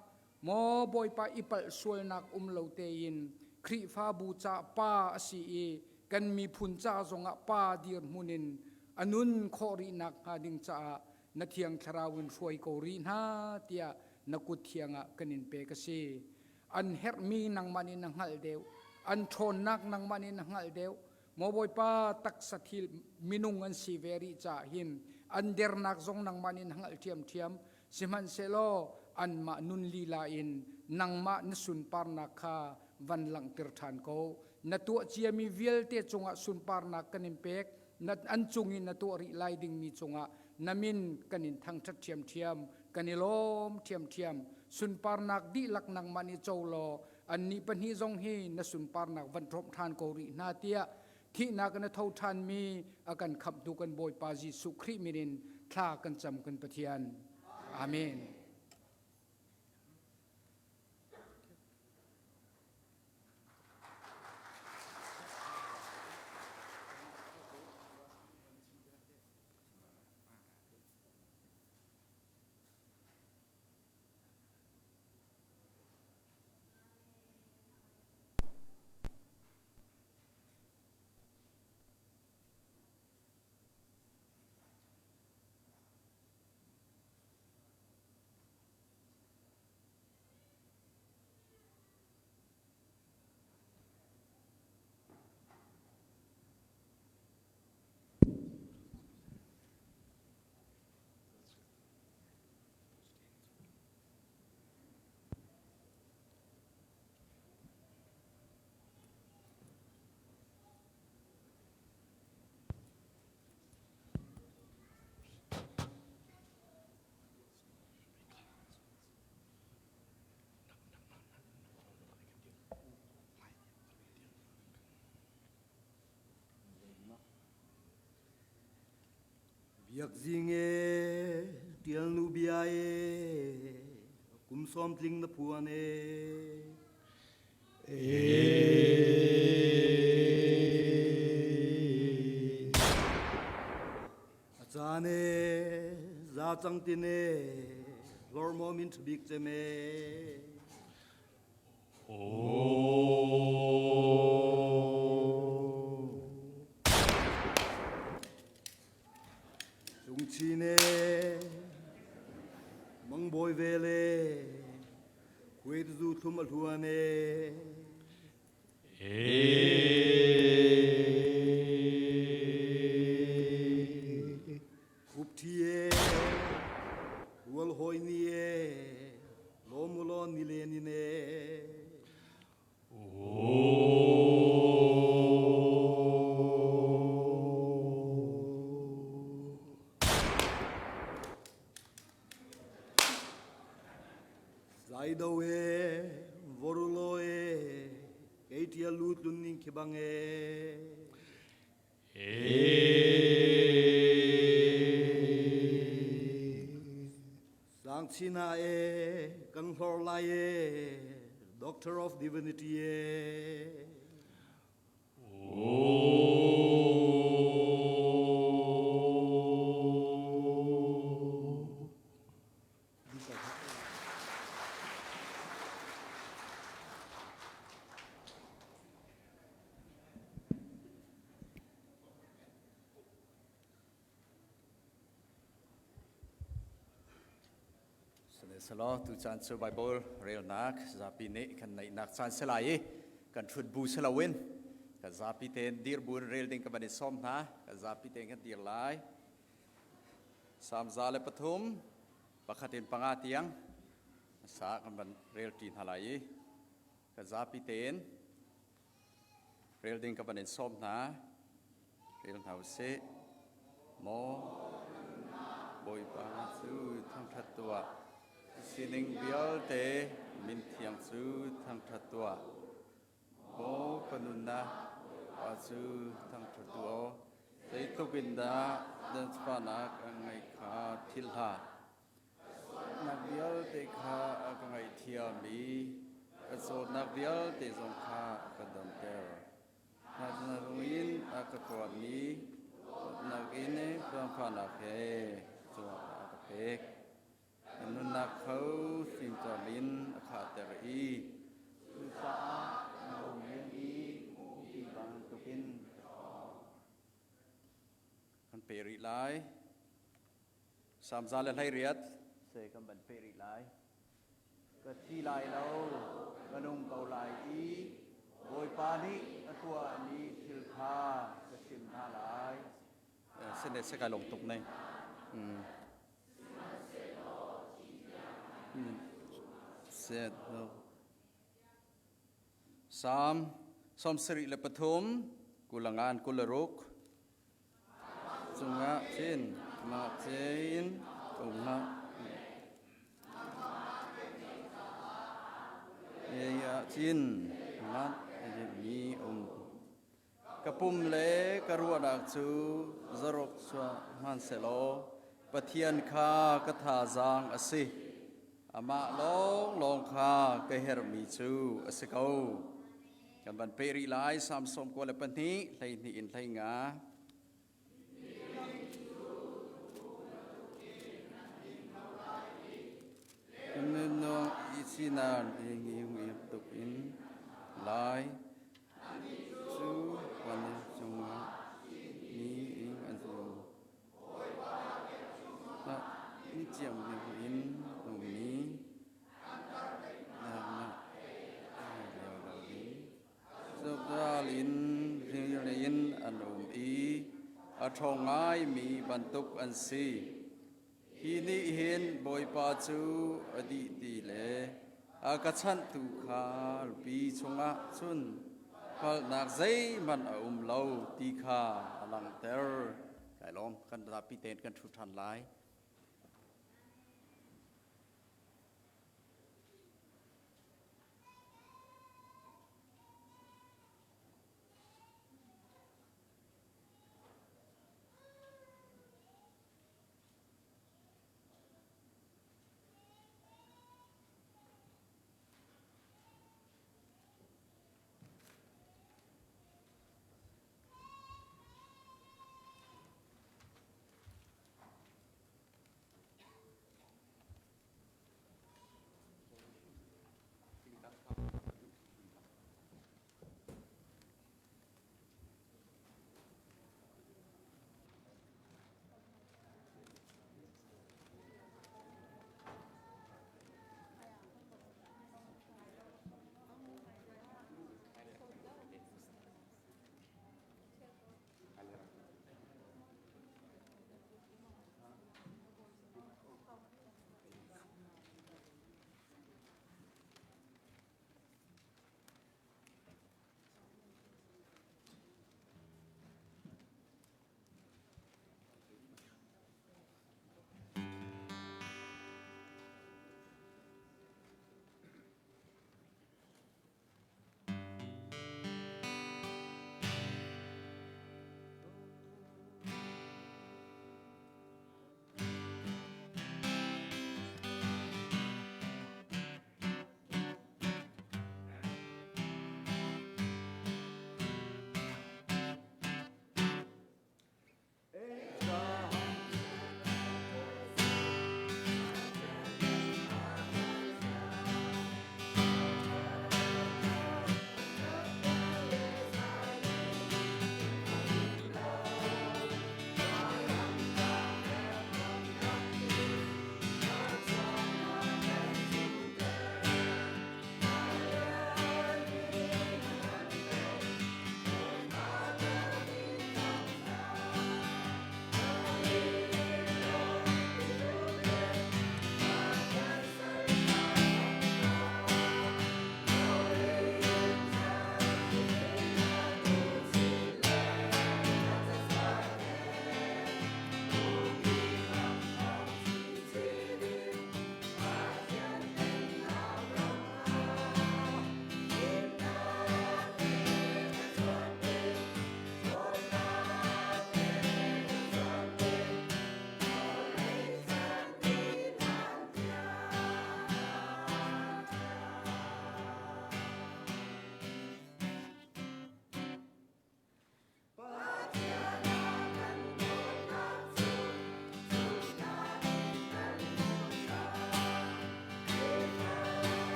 S6: maw Bawipa i palh sualnak um lo tein Khrihfabu ca pa a si i
S5: Kan miphun ca zongah pa dirhmun in a nun khawh rihnak hnga ding caah na thiang thlarau in hruai ko rih hna tiah na kut thiang ah kan in pek a si. An herhmi nangmah nih na hngalh deuh. An ṭhawnnak nangmah nih na hngalh deuh. Maw Bawipa taksa thil minung an si ve rih caah hin an dernak zong nangmah nih na hngalh ṭhiamṭhiam. Sihmanhsehlaw anmah nun lila in nangmah na sunparnak kha van langhter ṭhan ko. Na tuah ciami vialte cungah sunparnak kan in pek. Na, an cung i na tuah rih lai dingmi cungah na min kan in thangṭhat ṭhiamṭhiam. Kan i lawm ṭhiamṭhiam. Sunparnak dihlak nangmah nih co law annih pahnih zong hi na sunparnak van ṭhawmh ṭhan ko rih hna tiah thihnak in a tho ṭhanmi a kan khamhtu kan Bawipa Jesuh Khrih min in thla kan cam kan Pathian. Amen.
S7: Biak zing e, tial nu bia e, kum sawm tling na phuan e. A caan e, za cang tin e, lor maw min ṭhabik cem e. Cungchin e, mangbawi vel e, khuaitu thlum a hluan e. Khupṭhi e, rual hawi ni e, lawm ulaw ni len in e. Zaido e, vorulo e, kei ṭial lu tlun ning khi bang e. Sangchina e, kan hlor lai e, Doctor of Divinity e.
S8: Sihmanhsehlaw tucaan cu Baibal relnak zapi nih kan neihnak caan si lai i kan ṭhut bu si loin kan zapi tein dir bu in rel ding ka van i sawm hna. Kan zapi tein kan dir lai. Salm 103 pakhat in panga tiang sa kan van rel ṭi hna lai i kan zapi tein Rel ding ka van in sawm hna. Rel hna usih. Maw Bawipa cu thangṭhat tuah. Sining vialte min thiang cu thangṭhat tuah. Maw ka nunnak pa cu thangṭhat tuah. Zeitluk in dah danfanak a ngeih kha philh hlah. Nak vialte kha a ka ngaihthiam i ka zawtnak vialte zong kha a ka damter. Hna in a ka kuatmi dawtnak in zaangfahnak he cuak a ka pek. Ka nunnak kho fimcawl in a khahter i cucaah na lung i ti bantukin. pe rih lai. Salm 118 se kan van pe rih lai. Ka thi lai lo, ka nung ko lai i Bawipa nih a tuahmi thil kha ka chim hna lai. Sine se kai lawm tuk ne. Set no. Salm 73 kulangan kularuk cungah chin mah cein um hlah. Ya chin mat mi um ka pum le ka ruahnak cu zaruk chuah hmanhsehlaw Pathian kha ka thazaang a si. Amah lawnglawng kha ka herhmi cu a si ko. Kan van peh rih lai Salm 92 12 in 15. Nung isinar ding tuk in lai cu kan cungah ni ing an um. In ciam in ummi Zungzal in in an um i a ṭhawng ngaimi bantuk an si. Hi nih hin Bawipa cu a dih ti le a ka chanhtu kha pi chungah cun hngalhnak zeihmanh a um lo ti kha a langhter. Kai lawm, kan zapi tein kan ṭhu ṭhan lai.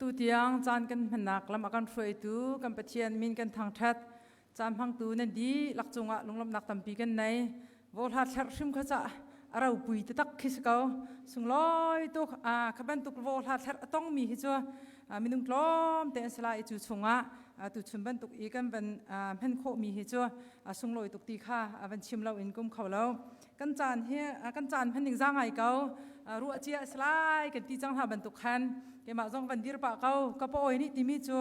S3: Atu tiang caan kan hmannak lam a kan hruaitu kan Pathian min kan thangṭhat. Caan hmangtu nan dihlak cungah lunglawmhnak tampi kan nei. Vawhla thlerh hrim kha cah a ropui taktak khi si ko. Sunglawi tuk. Ah, kha bantuk vawhla thlerh a tongmi hi cu minung tlawm te an si lai i cu chungah tuchun bantuk i kan van hman khawhmi hi cu a sunglawi tuk ti kha van chim lo in kum kho lo. Kan caan hi kan caan hman ning za ngai ko. Ruah cia a si lai kan ti cang hna bantuk khan keimah zong van dir pah ko. Ka pa oi nih timi cu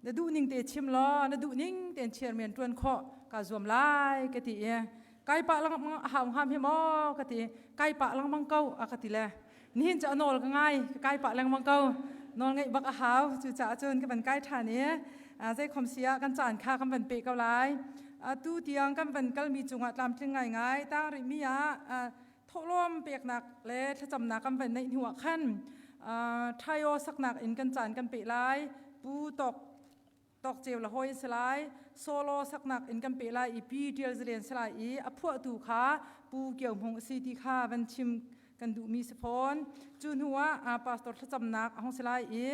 S3: na duh ning te chim law na duh ning tein chairman ṭuan khawh kaa zuam lai ka ti i kai pah lengmang a hau hngam hi maw ka ti kai pah lengmang ko a ka ti le nihin cu a nawl ka ngai ka kai pah lengmang ko nawl ngeih bak a hau cucaah cun ka van kai ṭhan i zei khom si ah kan caan kha kan van peh ko lai tu tiang kan van kalmi cungah tlamtling ngaingai tang rihmi ah thawhlawm peknak le thlacamnak kan van neih hnu ah khan ṭhaio saknak in kan caan kan peh lai pu tawk tawk ceu la hawi si lai solo saknak in kan peh lai i pi ṭial zalen si lai i a phuahtu kha pu Kio Hmung a si ti kha van chim kan duhmi si fawn cu hnu ah pastor thlacamnak a hung si lai i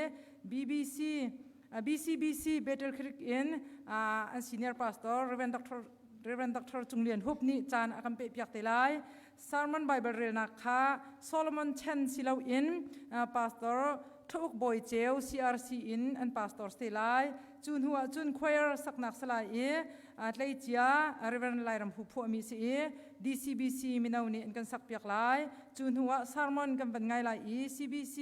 S3: BBC BCBC Bethel Creek in an senior pastor Reverend Dr. Reverend Dr. Cung Lian Hup nih caan a kan pehpiak te lai. Sermon Bible relnak kha Solomon Chen si loin Pastor Thuk Bawi Ceu CRC in an pastor te lai. Cu hnu ah cun choir saknak salai i tleicia Reverend Lairam Hu phuahmi si i DCBC mino nih an kan sakpiak lai. Cu hnu ah sermon kan van ngai lai i CBC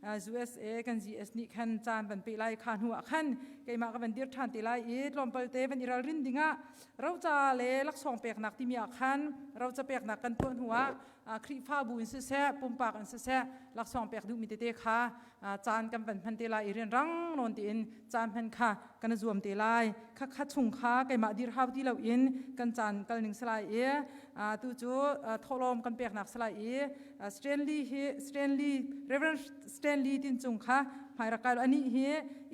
S3: USA kan GS nih khan caan van pe lai kha hnu ah khan keimah ka van dir ṭhan te lai i tlawmpal te van i ralrin dingah roca le laksawng peknak timi ah khan roca peknak kan tuah hnu ah Khrihfabu in siseh pumpak in siseh laksawng pek duhmi tete kha caan kan van hman te lai i rianrang nawn tein caan hman kha kan i zuam te lai kha kha chung kha keimah dir hau ti loin kan caan kal ning salai i tu cu thawhlawm kan peknak salai i Stanley hi Stanley Reverend Stanley tin cung kha hmai rak kai anih hi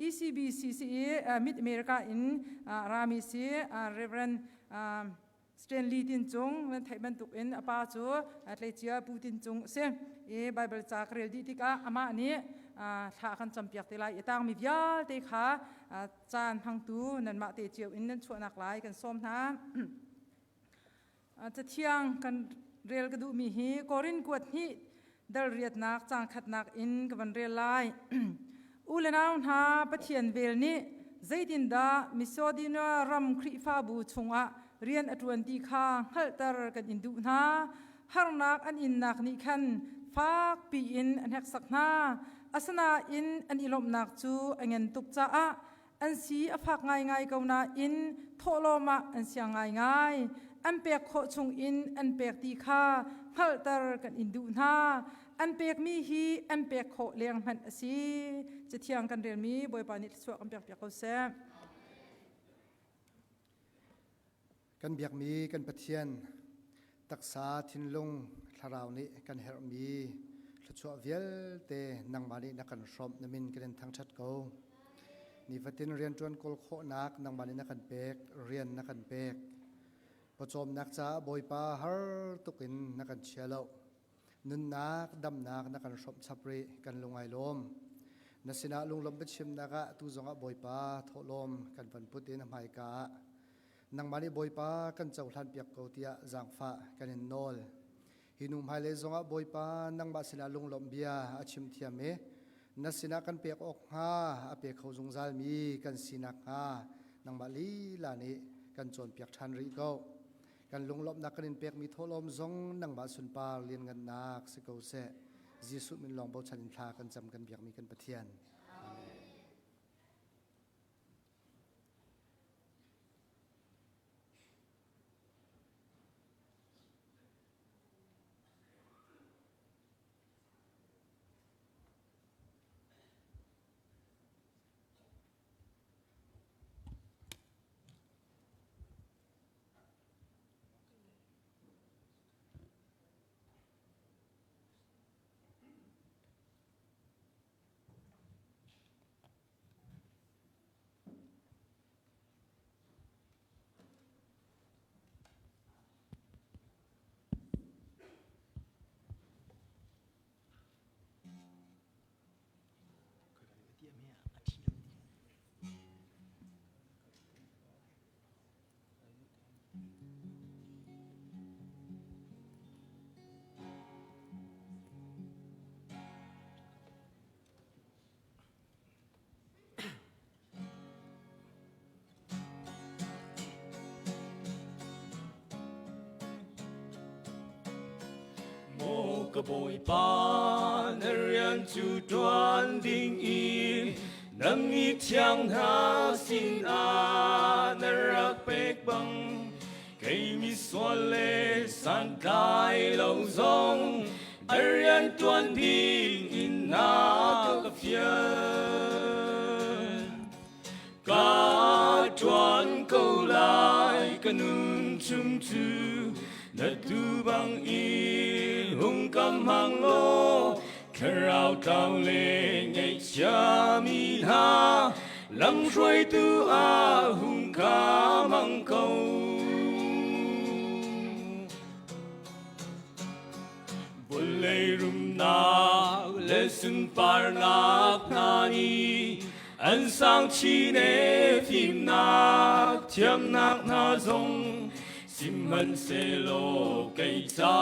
S3: ECBC si i Mid America in rami si Reverend Stanley Tin Cung nan theih bantuk in a pa cu tleicia Pu Tin Cung a si i Bible ca ka rel dih tikah amah nih thla kan campiak te lai i tangmi vialte kha caan hmangtu nanmah te cio in nan chuahnak lai kan sawm hna. Cathiang kan rel ka duhmi hi Korin kuat hnih dal riatnak caang khatnak in ka van rel lai. U le nau hna Pathian vel nih zeitindah Macedonia ram Khrihfabu chungah rian a ṭuan ti kha hngalhter kan in duh hna. Harnak an innak nih khan fak piin a hneksak hna. Asinain an i lawmhnak cu a ngan tuk caah an si a fak ngaingai ko nain thawhlawm ah an siang ngaingai. An pek khawh chungin an pek ti kha hngalhter kan in duh hna. An pekmi hi an pek khawh leng hmanh a si. Cathiang kan relmi Bawipa nih thluachuah kan pekpiak ko seh.
S9: Kan biakmi kan Pathian taksa thinlung thlarau nih kan herhmi thluachuah vialte nangmah nih na kan hrawmh na min kan in thangṭhat ko. Nifatin rianṭuan kawl khawhnak nangmah nih na kan pek, rian na kan pek. Pawcawmnak caah Bawipa har tuk in na kan chia lo. Nunnak, damnak na kan hrawmh chap rih, kan lung ai lawm. Na sinah lunglawmh biachimnak ah tu zongah Bawipa thawhlawm kan van put in a hmaika ah nangmah nih Bawipa kan cohlan piak ko tiah zaangfah kan in nawl. Hi nu hmailei zongah Bawipa nangmah sinah lunglawmh bia a chim thiam i na sinah kan pek awk hnga a pe kho zungzalmi kan sinak hnga nangmah lila nih kan cawnpiak ṭhan rih ko. Kan lunglawmhnak kan in pekmi thawhlawm zong nangmah sunpar lianngannak si ko seh. Jesuh min lawng bochan in thla kan cam kan biakmi kan Pathian. Amen.
S10: Ka Bawipa na rian cu ṭuan ding in na mi thiang hna sinah na rak pek bang kei misual le santlai lo zong na rian ṭuan ding in na ka fial. Ka ṭuan ko lai ka nun chung cu na tu bang in hung kam hmang law thlarau tlau le ngaihchia mi hna lamhruaitu ah hung ka hmang ko. Vawlei rumnak le sunparnak hna nih an sang chin e fimnak thiamnak hna zong sihmanhsehlaw kei ca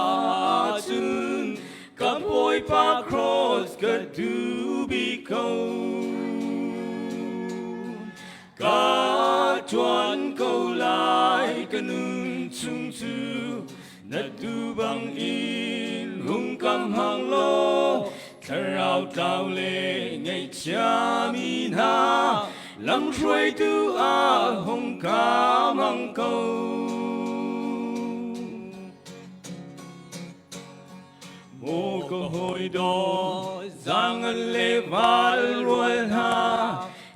S10: cun ka Bawipa cross ka duh bik ko. Ka ṭuan ko lai ka nun chung cu na tu bang in hung kam hmang law thlarau tlau le ngaihchia mi hna lamhruaitu ah hung ka hmang ko. Maw ka hawi daw zaangan le val rual hna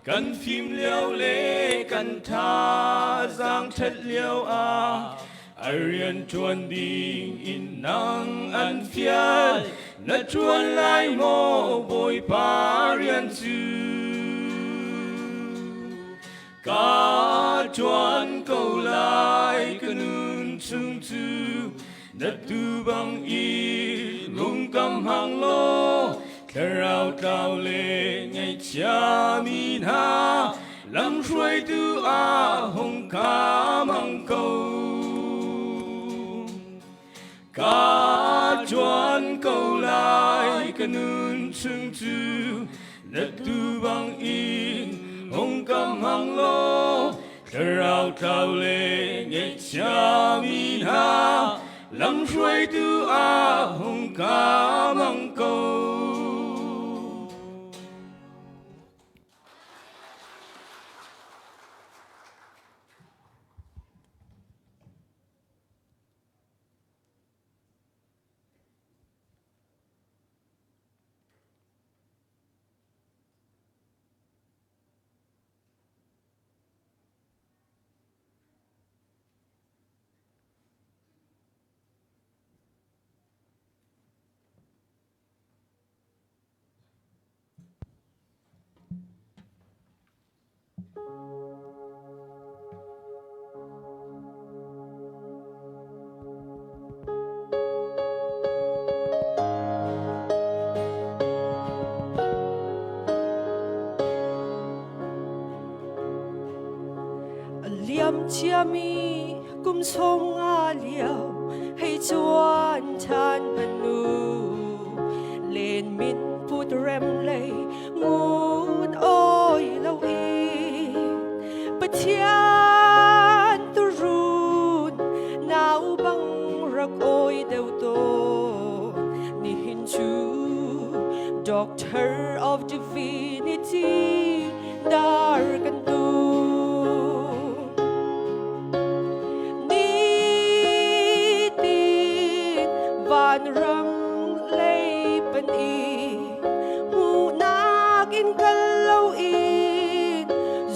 S10: kan fim lio le kan thazaang ṭhat lio ah a rian ṭuan ding in nang an fial na ṭuan lai maw Bawipa rian cu Ka ṭuan ko lai ka nun chung cu na tu bang i lungkam hmang law thlarau tlau le ngaihchia mi hna lamhruaitu ah hung ka hmang ko. Ka ṭuan ko lai ka nun chung cu na tu bang in hung ka hmang law thlarau tlau le ngaihchia mi hna lamhruaitu ah hung ka hmang ko.
S11: Liam ciami kum sawm nga lio hei chuan than panu len min put rem lei ngun oi lo i Pathian turun nau bang rak oi deuh to nihin cu Doctor of Divinity dar kan tu Nitin vanram lei pan i hmuhnak in kal loin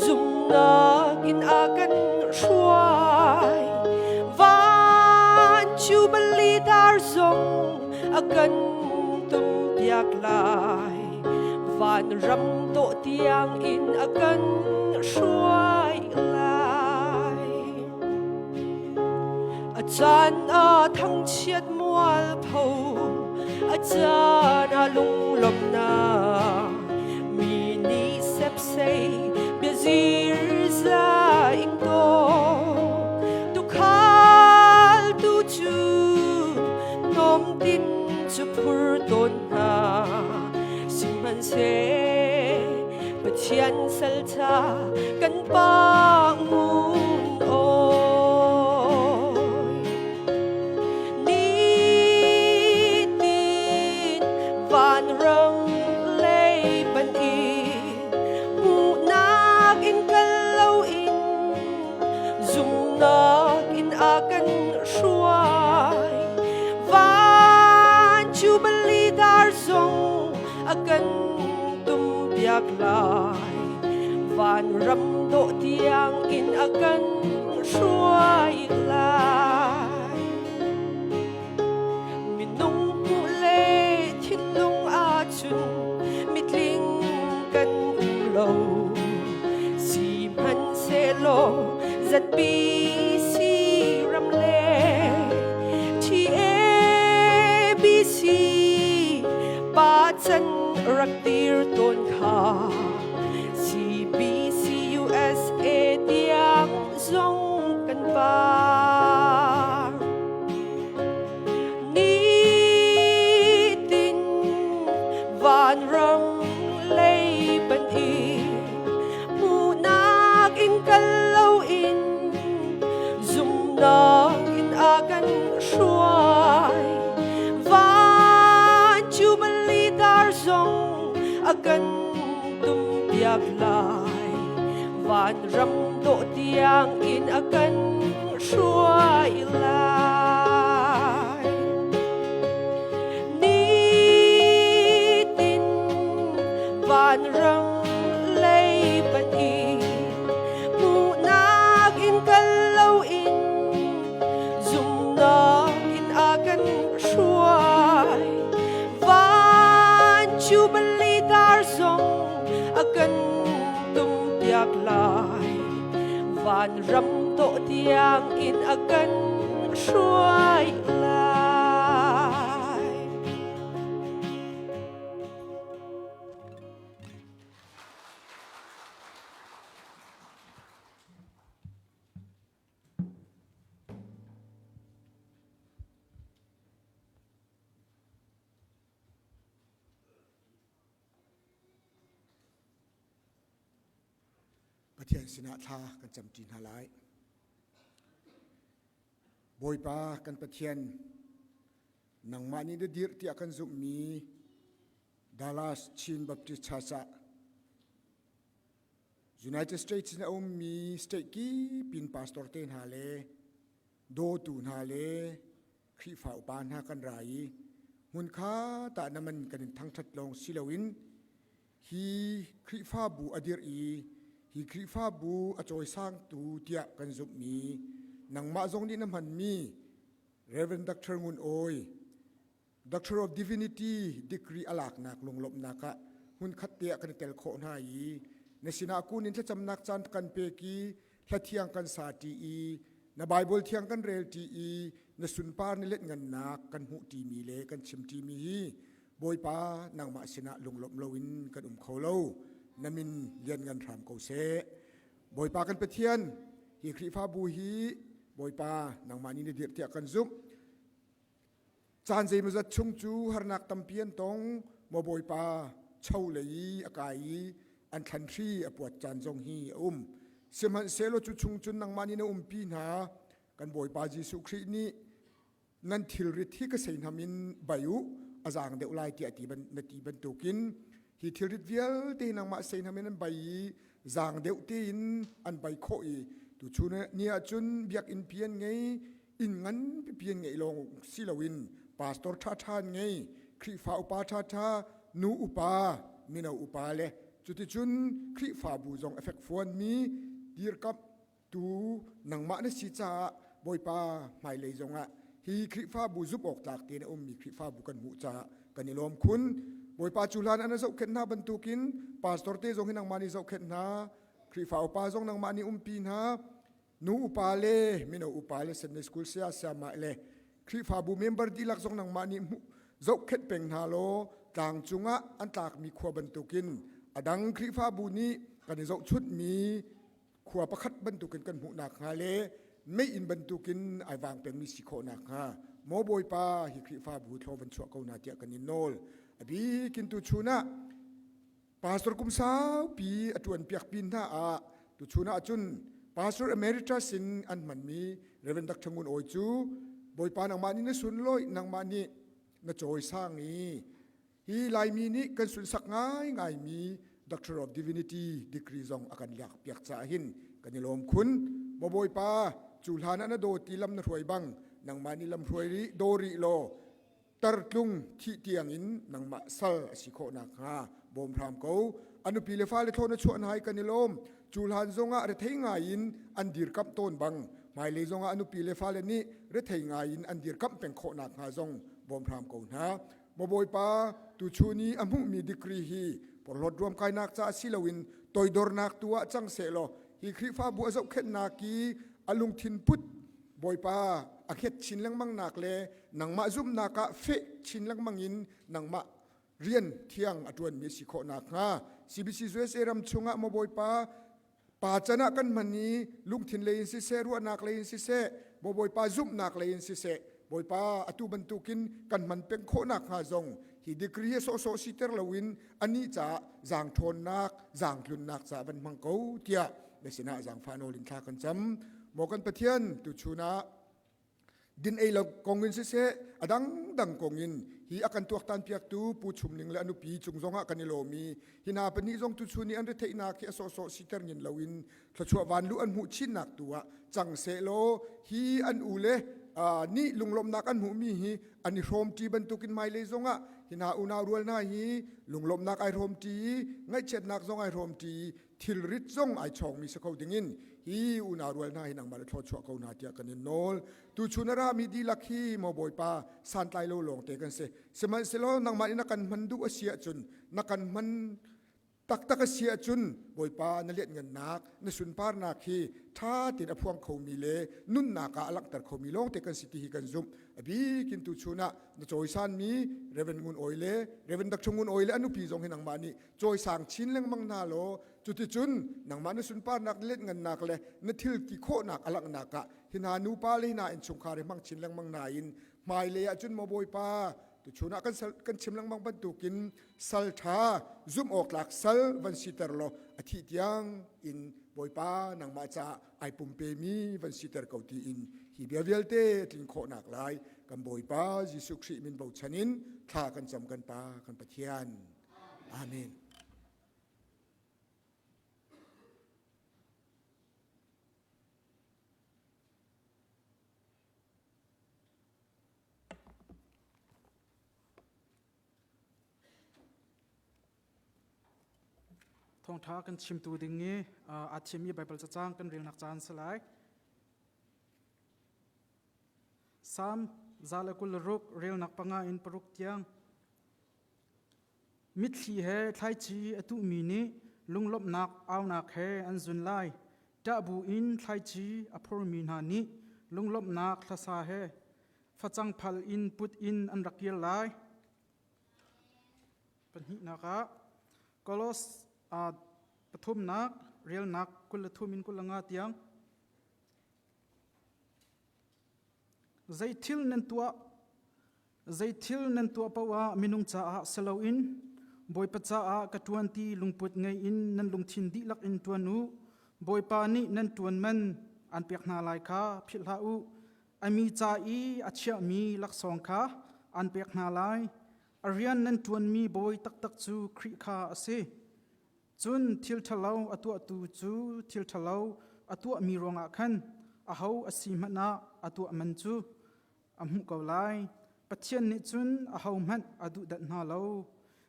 S11: zumnak in a kan hruai van cu bali dar zong a kan tumpiak lai vanram dawh tiang in a kan hruai lai A caan ah thangchiat mualpho, a caan ah lunglawmhnak. Mi nih sepsei biazir za ing tawn. Tuukhal tu cu hnawmtin cu phur tawn hna. Sihmanhseh Pathian salṭha kan pa ngun awi. Nitin a kan hruai. Van Jubilee dar zong a kan tum piak lai. Van ram dawh tiang in a kan hruai lai. Minung hmuh le thinlung ahcun mitling kan um lo. Sihmanhsehlaw zatpi si ram le TABC pa chan rak dir tawn kha CBCUSA tiang zong kan par. Nitin vanram lei pan i hmuhnak in kal loin zumnak in a kan hruai. Van Jubilee dar zong a kan tumpiak lai. Vanram dawh tiang in a kan hruai lai. Nitin vanram lei panh i hmuhnak in kal loin zumnak in a kan hruai. Van Jubilee dar zong a kan tumpiak lai. Vanram dawh tiang in a kan hruai lai.
S12: Pathian sinah thla kan camṭi hna lai. Bawipa kan Pathian, nangmah nih na dirh tiah kan zumhmi Dallas Chin Baptist Church ah United States in a ummi state kip in pastor te hna le dawtu hna le Khrihfa upa hna kan ra i hmunkha tah na man kan in thangṭhat lawng si loin hi Khrihfabu a dirh i hi Khrihfabu a cawisangtu tiah kan zumhmi nangmah zong nih na hmanmi Reverend Dr. Ngun Awi Doctor of Divinity degree a laknak lunglawmhnak ah hmunkhat te ah kan i tel khawh hna i na sinah kun in thlacamnak caan kan pek i hlathiang kan sa ṭi i na Bible thiang kan rel ṭi i na sunpar ni let ngannak kan hmuh ṭimi le kan chim ṭimi hi Bawipa nangmah sinah lunglawmh loin kan um kho lo na min lianngan hram ko seh Bawipa kan Pathian hi Khrihfabu hi Bawipa nangmah nih na dirh tiah kan zumh Caan zeimawzat chung cu harnak tampi an tong. Maw Bawipa, cho lei i a kai i an thlanhri a puat caan zong hi a um. Sihmanhsehlaw cu chung cun nangmah nih na umpi hna. Kan Bawipa Jesuh Khrih nih nan thilrit hi ka seihnam in bai u, a zaang deuh lai tiah ti ban, na ti bantukin hi thilrit vialte hi nangmah seihnam in an bai i zaang deuh tein an bai khawh i tuchun ni ah cun biakinn pi an ngei inn ngan pipi an ngeih lawng si loin pastor ṭhaṭha an ngei Khrihfa upa ṭhaṭha nu upa mino upa le cuticun Khrihfabu zong a fekfuanmi dirkamh tu nangmah na si caah Bawipa hmailei zongah hi Khrihfabu zumh awk tlak tein a ummi Khrihfabu kan hmuh caah kan i lawm khun Bawipa cu hlan an zohkhenh hna bantukin pastor te zong hi nangmah nih zohkhenh hna Khrihfa upa zong nangmah nih umpi hna nu upa le mino upa le Sunday school saya sayamah le Khrihfabu member dihlak zong nangmah nih zohkhenh peng hna law tlang cungah an tlakmi khua bantukin a dang Khrihfabu nih kan i zohchunhmi khua pakhat bantukin kan hmuh nakhnga le meiinn bantukin ai vang pengmi si khawh nakhnga maw Bawipa hi Khrihfabu thlaw van chuah ko na tiah kan in nawl a bikin tu chun ah Pastor kum saupi a ṭuan piak pin hna ah tuchun ah cun Pastor Emeritus in an hmanmi Reverend Dr. Ngun Awi cu Bawipa nangmah nih na sunlawih nangmah nih na cawisang i hi Laimi nih kan sunsak ngaingaimi Doctor of Divinity degree zong a kan lak piak caah hin kan i lawm khun. Maw Bawipa. Cu hlan ah na dawt i lam na hruai bang nangmah nih lam hruai rih daw rih law tartlung thih tiang in nangmah sal a si khawh nakhnga bawm hram ko. A nupi le fale thlawn a chuah hna i kan i lawm. Cu hlan zongah rethei ngai in an dirkamh tawn bang hmailei zongah a nupi le fale nih rethei ngai in an dirkamh peng khawh nakhnga zong bawm hram ko hna. Maw Bawipa, tuchun i a hmuhmi degree hi porhlawt ruamkainak caah si loin toidornak tu ah cang sehlaw hi Khrihfabu a zohkhenhnak i a lungthin put Bawipa a hnget chin lengmang nak le nangmah zumhnak ah feh chin lengmang in nangmah rian thiang a ṭuanmi a si khawh nakhnga CBC USA ram chungah maw Bawipa Pa can ah kan hman i lungthin lei in siseh, ruahnak lei in siseh, Bawipa zumhnak lei in siseh, Bawipa atu bantukin kan hman peng khawh nakhnga zong hi degree hi sawhsawh siter loin anih caah zaangṭhawnnak, zaangtlunnak caah van hmang ko tiah na sinah zaangfah nawl in thla kan cam. Maw kan Pathian, tuchun ah din ei lo kong in siseh a dangdang kong in hi a kan tuaktan piaktu Pu Chum Ning le a nupi cung zongah kan i lawm i hi hna pahnih zong tuchun i an retheihnak hi a sawhsawh siter ngin loin thluachuah vanluh an hmuh chinnak tu ah cang sehlaw hi an u le nih lunglawmhnak an hmuhmi hi an i hrawmṭi bantukin hmailei zongah hi hna unau rual hna hi lunglawmhnak ai hrawmṭi i ngaihchiatnak zong ai hrawmṭi i thilrit zong ai chawngmi si kho dingin hi unau rual hna hi nangmah le thluachuah ko hna tiah kan in nawl. Tuchun a rami dihlak hi maw Bawipa santlai lo lawng te kan si. Sihmanhsehlaw nangmah nih na kan hman duh a si ahcun na kan hman taktak a si ahcun Bawipa na lianhngannak na sunparnak hi ṭha tein a phuang khomi le nunnak ah a langhter khomi lawng te kan si ti hi kan zumh. A bikin tuchun ah na cawisanmi Reverend Ngun Awi le Reverend Dr. Ngun Awi le a nupi zong hi nangmah nih cawisang chin lengmang hna law cuticun nangmah na sunparnak na letngannak le na thil ti khawhnak a langhnak ah hi hna nupa le hi hna innchungkhar hi hmang chin lengmang nain hmailei ah cun maw Bawipa tuchun ah kan sal, kan chim lengmang bantukin sal ṭha zumh awk tlak sal van siter law a thih tiang in Bawipa nangmah caah ai pumpemi van siter ko tiin hi bia vialte tlin khawhnak lai kan Bawipa Jesuh Khrih min bochan in thla kan cam kan Pa kan Pathian. Amen.
S13: Thawngṭha kan chimtu ding i aa thimmi Baibal cacang kan relnak caan si lai. Salm 126 relnak panga in paruk tiang. Mitthli he thlaici a tuhmi nih lunglawmhnak aunak he an zun lai. Ṭah buin thlaici a phormi hna nih lunglawmhnak hlasa he facang phal in put in an rak kir lai. Pahnihnak ah Kolos pathumnak relnak 23 in 25 tiang Zeithil nan tuah Zeithil nan tuah paoh ah minung caah si loin Bawipa caah ka ṭuan ti lungput ngei in nan lungthin dihlak in ṭuan u. Bawipa nih nan ṭuan man aan pek hna lai kha philh hlah u. A mi ca i a chiahmi laksawng kha aan pek hna lai. A rian nan ṭuanmi bawi taktak cu Khrih kha a si. Cun thil ṭhalo a tuahtu cu thil ṭhalo a tuahmi ruangah khan aho a si hmanh ah a tuah man cu a hmuh ko lai. Pathian nih cun ahohmanh a duhdanh hna lo.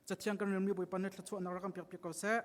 S13: Cathiang kan relmi Bawipa nih thluachuahnak rak kan pekpiak ko seh.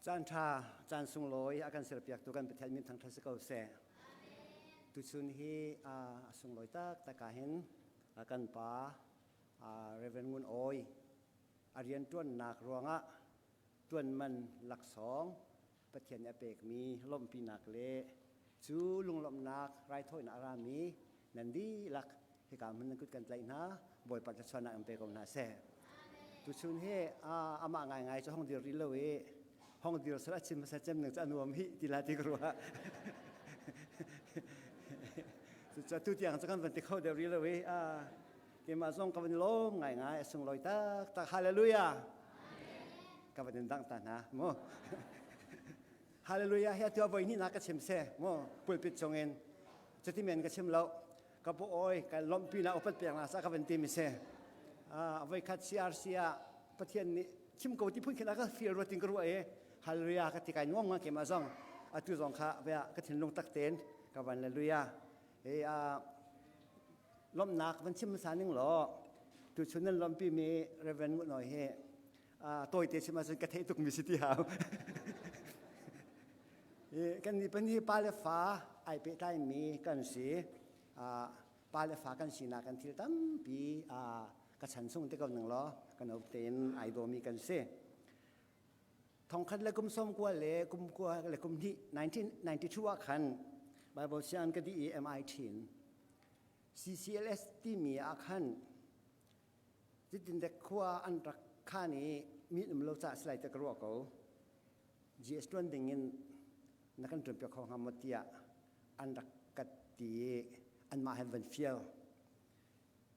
S14: Caan ṭha, caan sunglawi a kan serpiaktu kan Pathian min thangṭhat si ko seh. Tuchun hi a sunglawi taktak ah hin kan pa Reverend Ngun Awi a rianṭuannak ruangah ṭuanman laksawng Pathian nih a pekmi lawmhpinak le cu lunglawmhnak raithawinak a rami nan dihlak hika hmun nan kut kan tlaih hna Bawipa thluachuahnak in pe ko hna seh. Tuchun hi amah ngaingai cu hong dir rih lo i hong dir sal a chim hmasa cem ning cu a nuam hi ti la ti ka ruah. Cucaah tu tiang cu kan van ti kho deuh rih lo i keimah zong ka van lawm ngaingai a sunglawi taktak hallelujah ka van in dangh ta hna mu hallelujah hi atu voi hnih na ka chim se mu pulpit chungin cuti men ka chim lo ka bu oi ka lawmhpi na upat pek na sa ka van ti mi se voi khat CRC ah Pathian nih chim ko ti phun khin a ka feel ruatin ka ruah i hallelujah ka ti kai nuam nga keimah zong atu zong kha ka thinlung tak ten ka van hallelujah e a lawmhnak van chim hmasa ning law tuchun nan lawmhpi mi Reverend Ngun Nawi hi tawite chim ahcun ka theih tuk mi si ti hau kan nih pan hi pa le fa ai pehtlai mi kan si pa le fa kan sinak kan thil tampi ka chan chung te ko ning law kan op tein ai dawmi kan si Thongkhat le kum sawm kua le kum kua le kum hnih 1992 ah khan Bible sianginn ka dih i MIT in CCLS timi ah khan zitindek khua an rak khan i mi um lo caah silai te ka ruah ko. GS tuan ding in na kan tuan piak kho hnga maw tiah an rak ka ti i anmah he van fial.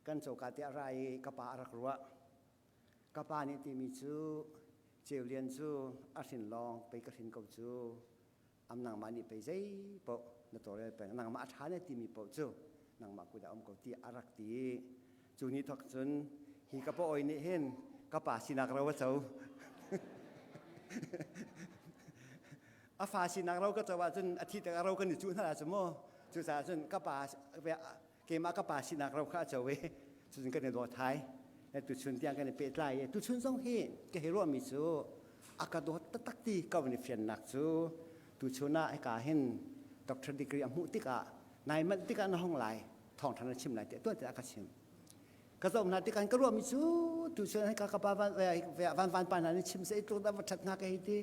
S14: Kan coka te a ra i ka pa a rak ruah. Ka pa nih timi cu Ceu Lian cu a hrin lawng pei ka hrin ko cu am nangmah nih pei zei paoh na tawlrel peng nangmah a ṭha na timi paoh cu nangmah kut ah um ko ti a rak ti cu ni thawk cun hi ka pa oi nih hin ka pa sinak ro a co a fa sinak ro ka co ahcun a thi tik ro kan i cuh hna cu mu cucaah cun ka pa keimah ka pa sinak ro kha a co i cucun kan i dawt thai tuchun tiang kan i pehtlai i tuchun zong hi ka hei ruahmi cu a ka dawt taktak ti ka van i fiannak cu tuchun ah hika hin doctor degree a hmuh tikah nai manh tikah na hong lai thawngṭha na chim lai tiah tuan tiah a ka chim ka zoh hna tikah ka ruahmi cu tuchun hika ka pa van van van pa hna nih chim se tluk dah va ṭhat hna ka hei ti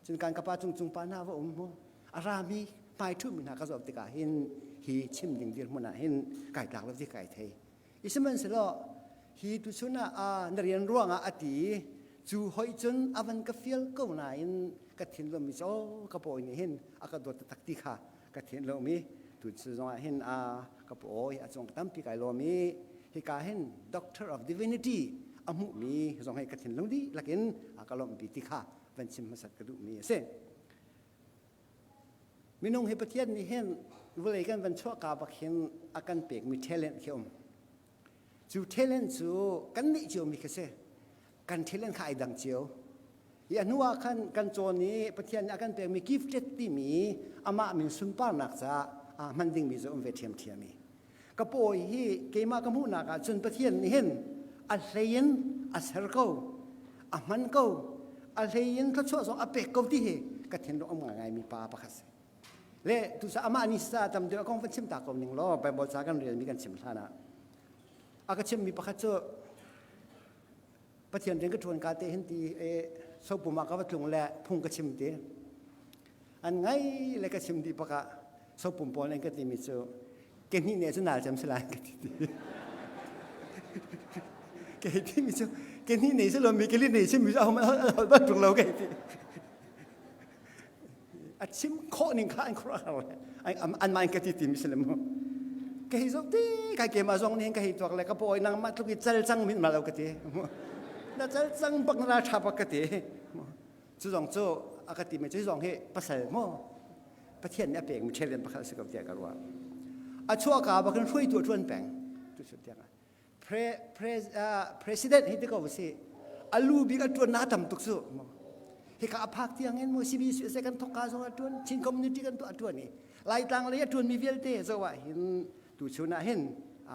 S14: cun kan ka pa cung cung pa hna va um mu a rami hmai ṭhumi hna ka zoh tikah hin hi chim ding dirhmun ah hin kai tlak lo ti kai thei i sihmanhsehlaw hi tuchun ah na rian ruangah a ti cu hoi cun a van ka fial ko nain ka thinlung mi cu ka pawi nih hin a ka dawt taktak ti kha ka thinlung mi tu zongah hin a ka pawi a cung tampi kai lawm i hika hin Doctor of Divinity a hmuhmi zong hi ka thinlung dihlak in a ka lawmhpi ti kha van chim hmasat ka duhmi a si. Minung hi Pathian nih hin vawlei kan van chuahka bak hin a kan pekmi talent khi um. Cu talent cu kan neih ciomi khi si. Kan talent kha ai dang cio. I a hnu ah khan kan cawn i Pathian nih a kan pekmi gifted timi amah min sunparnak caah aa hman dingmi cu um ve ṭhiamṭhiam i. Ka pawi hi keimah ka hmuhnak ah cun Pathian nih hin a hlei in a ser ko, a hman ko, a hlei in thluachuah zong a pek ko ti hi ka thinlung um ngaingaimi pa pakhat si. Le tusa amah ni sa tam deuh a kong van chim ta ko ning law Bible ca kan relmi kan chim hlan ah a ka chimmi pakhat cu Pathian rian ka ṭuan ka te hin ti e sopum ah ka va tlung le phung ka chim ti an ngai le ka chim dih pakah sopum pawl an ka timi cu ke hnih ne cu nal cem si lai ka ti ti ke ti mi cu ke hnih ne si lo mi ke li ne si mi cu ahom hol bat tuk lo ke ti a chim khawh ning kha an khuaruah har le an mah in ka ti ti mi si le mu ka hei zoh ti kai ke ma zong nih ka hei tuak le ka pawi nang mah tluk i cal cang min ma lo ka ti na cal cang bak na tha bak ka ti cu zong cu a ka ti mi cu zong hi pasal mo pathian nih a pek mi ṭhelian pakhat a si ko tiah ka ruah a chuahka bakin hruaitu a ṭuan peng tu cu tiang pre, pre, uh, president hi ti ko si alu bik a tuan na tam tuk su hika a phak tiang in mu CBC se kan thok ka zong a tuan Chin community kan tu a tuan i Laitlang lei a tuan mi vialte zo ah hin tu chun ah hin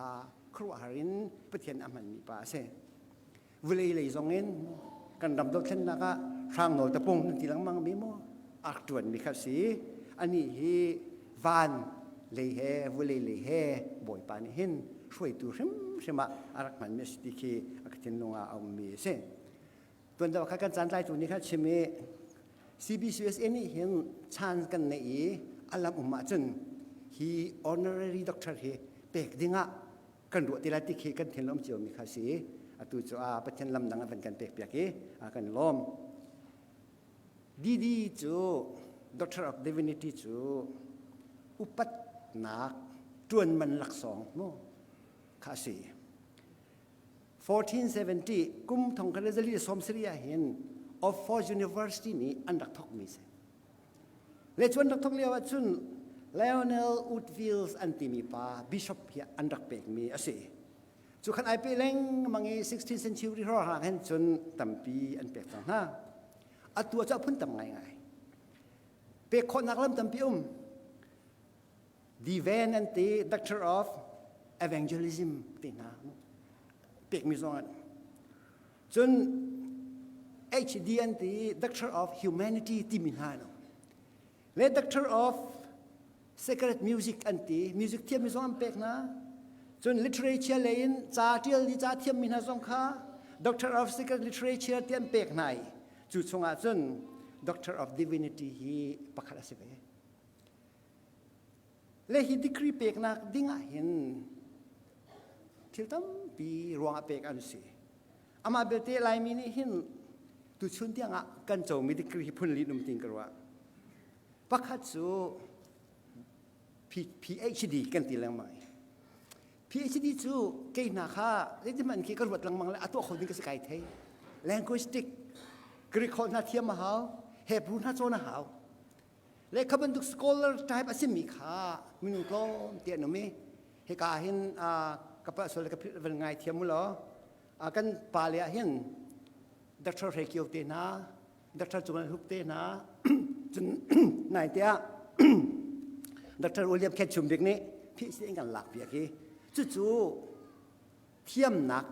S14: a khuaruahhar in Pathian a hman mi pa a si vulei lei zong in kan ram dothlennak ah Hrang Nawl Tapung nan ti lengmang mi maw a rak ṭuan mi kha si. Anih hi van lei he vulei lei he Bawipa nih hin hruaitu hrimhrim ah a rak hmanmi a si ti khi a ka thinlung ah a ummi a si. Tuan deuh kha kan caan tlaitu nih khan chim i CBCUSA nih hin chan kan neih i a lam um ahcun hi honorary doctor hi pek dingah kan ruah ti lai ti khi kan thinlung cio mi kha si. Atu cu a Pathian lam dang a van kan pek piak i a kan lawm. DD cu Doctor of Divinity cu upatnak ṭuan man laksawng mu kha a si. 1470 kum thong khat le zali som sari ah hin Oxford University nih an rak thawkmi si. Le cu an rak thawk lio ah cun Lionel Woodvilles an timi pa bishop hi an rak pekmi a si. Cu khan ai pe lengmang i 16th century hrawng hin cun tampi an pek cang hna. Atu ah cu a phun tam ngaingai. Pek khawhnak lam tampi um. Divan an ti Doctor of Evangelism ti hna pekmi zong an cun HD an ti Doctor of Humanity timi hna an um le Doctor of Sacred Music an ti music thiammi zong an pek hna cun literature lei in ca tial i ca thiammi hna zong kha Doctor of Sacred Literature ti an pek hna i cu chungah cun Doctor of Divinity hi pakhat a si ve Le hi degree peknak ding ah hin thil tampi ruangah pek an si. Amah belte Laimi nih hin tuchun tiangah kan comi degree hi phun li num tin ka ruah. Pakhat cu PhD kan ti lengmang. PhD cu kei hna kha zeitihmanh khi ka ruat lengmang le a tuah kho ding ka si kai thei. Linguistic Greek holh hna thiam a hau, Hebrew hna cawn a hau. Le kha bantuk scholar type a simi kha minung tlawm te an um i hika hin ka pa sual ka van ngai thiam u law kan pa le ah hin Dr. Hre Kio te hna Dr. Cung Hup te hna cun nai te ah Dr. William Khen Chum Bik nih PhD in kan lak piak hi cucu thiamnak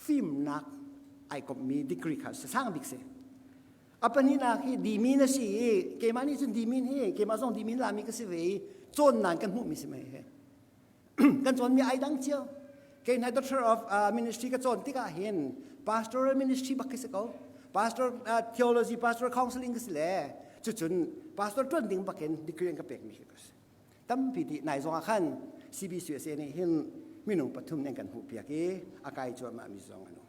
S14: fimnak ai kommi degree kha sang bik si a pahnihnak hi dimin a si i keimah nih cun dimin hi keimah zong dimin lami ka si ve i cawnnan kan hmuhmi si mei he kan cawnmi ai dang cio kei hna doctor of uh, ministry ka cawn tikah hin pastoral ministry bak khi si ko pastor uh, theology pastor counseling ka si le cucun pastor tuan ding bakin degree an ka pekmi khi ka si tampi ti nai zong ah khan CBCUSA nih hin minung pathum nih kan hmuh piak i a kai cuahmah mi zong an um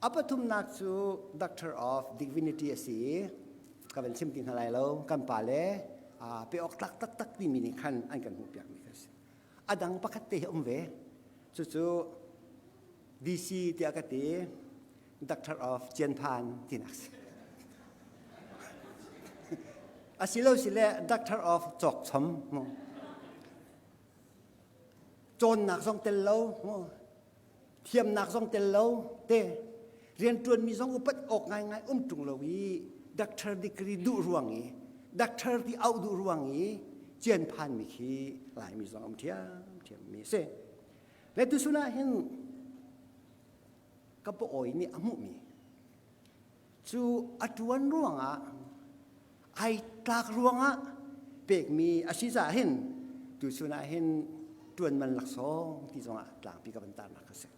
S14: A pathumnak cu Doctor of Divinity a si i ka van chim ti hna lai lo kan pa le pe awk tlak taktak timi nih khan an kan hmuh piakmi kha si. A dang pakhat te hi um ve. Cucu DC tiah ka ti Doctor of Cianphan tinak si. Asilo sile Doctor of Cawkchom. Cawnnak zong tel lo. Thiamnak zong tel lo te rianṭuanmi zong upat awk ngaingai um ṭung lo i doctor degree duh ruang i doctor ti auh duh ruang i cian phanmi khi Laimi zong um ṭhiamṭhiam mi a si. Le tusun ah hin ka pawi nih a hmuhmi cu a ṭuan ruangah ai tlak ruangah pekmi a si caah hin tuchun ah hin ṭuan man laksawng ti zongah tlangpi ka van tarnak a si.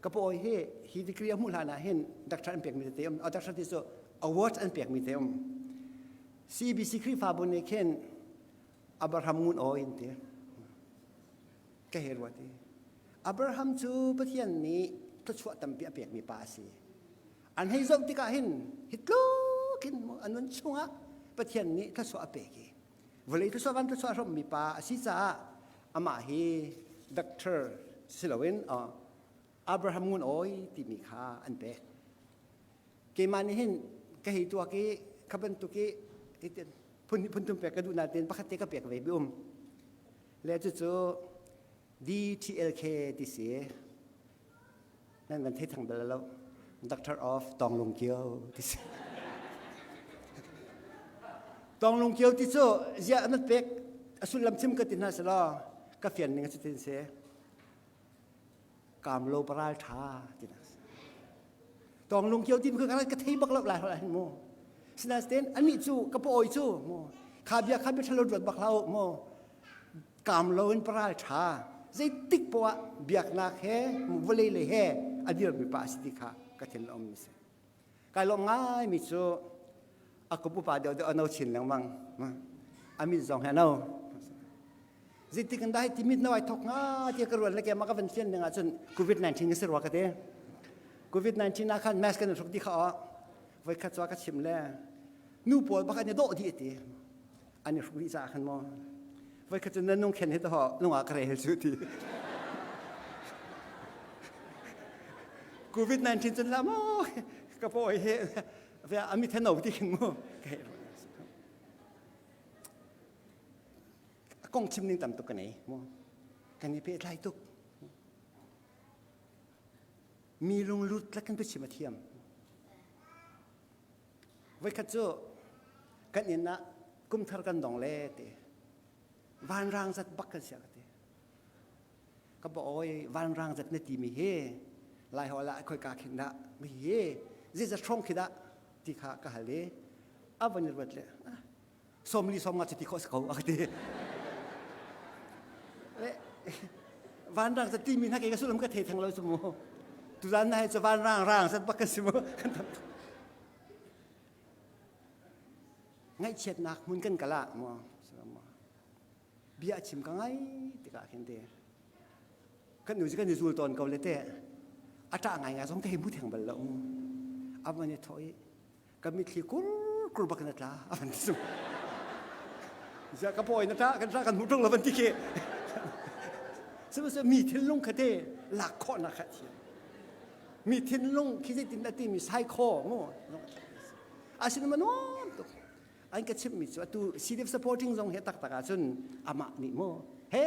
S14: Ka pawi hi hi degree a hmuh hlan ah hin doctor an pekmi tete um doctor ti cu award an pekmi te um CBC Khrihfabu nih khin Abraham ngun aw in ti ka he ruat i Abraham cu Pathian nih thluachuah tampi a pekmi pa a si. An hei zoh tikah hin hi tluk in a nun chungah Pathian nih thluachuah a pek i vawlei thluachuah van thluachuah hrawmmi pa a si caah amah hi doctor si loin Abraham ngun awi timi kha an pek. Keimah nih hin ka hei tuak i kha bantuk i phun phun thum pek ka duh nain pakhat te ka pek ve bi um. Le cucu DTLK ti si. Nan van thei thang bal lo. Doctor of Tonglung Kio ti si. Tonglung Kio ti cu ziah an pek a sullam chim ka ti hna selaw ka fian ning a si tin si. Kam lo paral tha ti na. Tong lung kio tim ka ka thei bak lo lai hol mu. Sinain ani cu ka pawi cu mu. Kha bia kha bia thalo ruat bak hlah mu. Kam lo in paral tha. Zeitik poah biaknak he vawlei le he a dirmi pa si ti kha ka thin om mi si. Kai lawm ngai mi cu a kum upa deuh deuh ano chin lengmang. Amin zong he ano. Zeitik in dah hi timit no ai thok nga ti ka ruan le ke ma ka van fian ning ahcun COVID-19 ka si rua ka ti. COVID-19 ah khan mask kan hruk di kha o. Voi khat cua ka chim le nu pawl bak an i dawh dih ti. An i hruk dih caah khan maw. Voi khat cu na nung khen hi to nung ah ka rel cu ti. COVID-19 cun la maw ka pawi he ami theno ti khin mu. A kong chim ning tam tuk ka nei mu. Kan i pehtlai tuk. Mi lunglut tlak kan chim a thiam. Voikhat cu kan inn ah kumthar kan dong le te. Vanrang zat bak kan sia ka ti. Ka ba oi vanrang zat na ti mi hi lai hol ah khoi ka khin dah mi hi zeizat hrawng khi dah ti kha ka hal i a van i ruat le 40 50 cu ti khawh si ko a ka ti. Vanrang zat timi hna ke ka sullam ka thei theng lo cu mu. Tuzan na hai cu vanrang rang zat bak kan si mu. Ngaihchiatnak hmun kan kal ah mu. Bia chim ka ngai tikah khin te. Kan nu cu kan i zul tawn ko le te. A ṭah ngai ngai zong ka hei mu theng bal lo mu. A van i thawh i ka mitthli kur kur bak in a tla a van ti cu zia ka pawi na ta kan ra kan hmu tung lo van ti khi sihmanhsehlaw mi thinlung kha te lak khawhnak kha thiam mi thinlung khi zeitin a ti mi psycho mu asinain manuam tuk an ka chimh mi cu atu CDF supporting zong he taktak ahcun amah nih mu he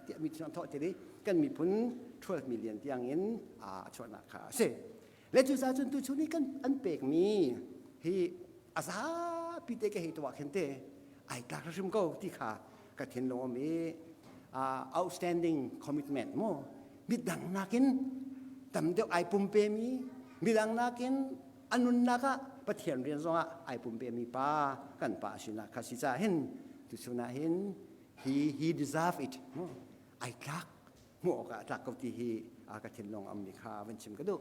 S14: tiah mi thinlung thawh ti kan miphun 12 million tiang in a chuahnak kha a si Le cucaah cun tuchun i kan an pekmi hi a zapi te ka hei tuah khin te ai tlak hrim ko ti kha ka thinlung um i outstanding commitment mu midang nakin tam deuh ai pumpe mi midang nakin a nunnak ah Pathian rian zong ah ai pumpe mi pa kan pa sinak kha si ca hin tuchun ah hin he he deserve it mu ai tlak hmuh awkah a tlak ko ti hi ka thinlung a ummi kha van chim ka duh.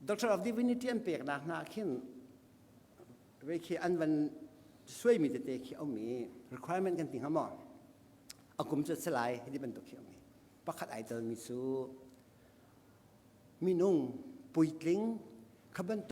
S14: Doctor of Divinity an peknak hna khin vei khi an van suaimi tete khi a um i requirement kan ti hnga maw? A kum cu a lai hi bantuk khi a um i pakhat ai telmi cu minung puitling kha bantuk.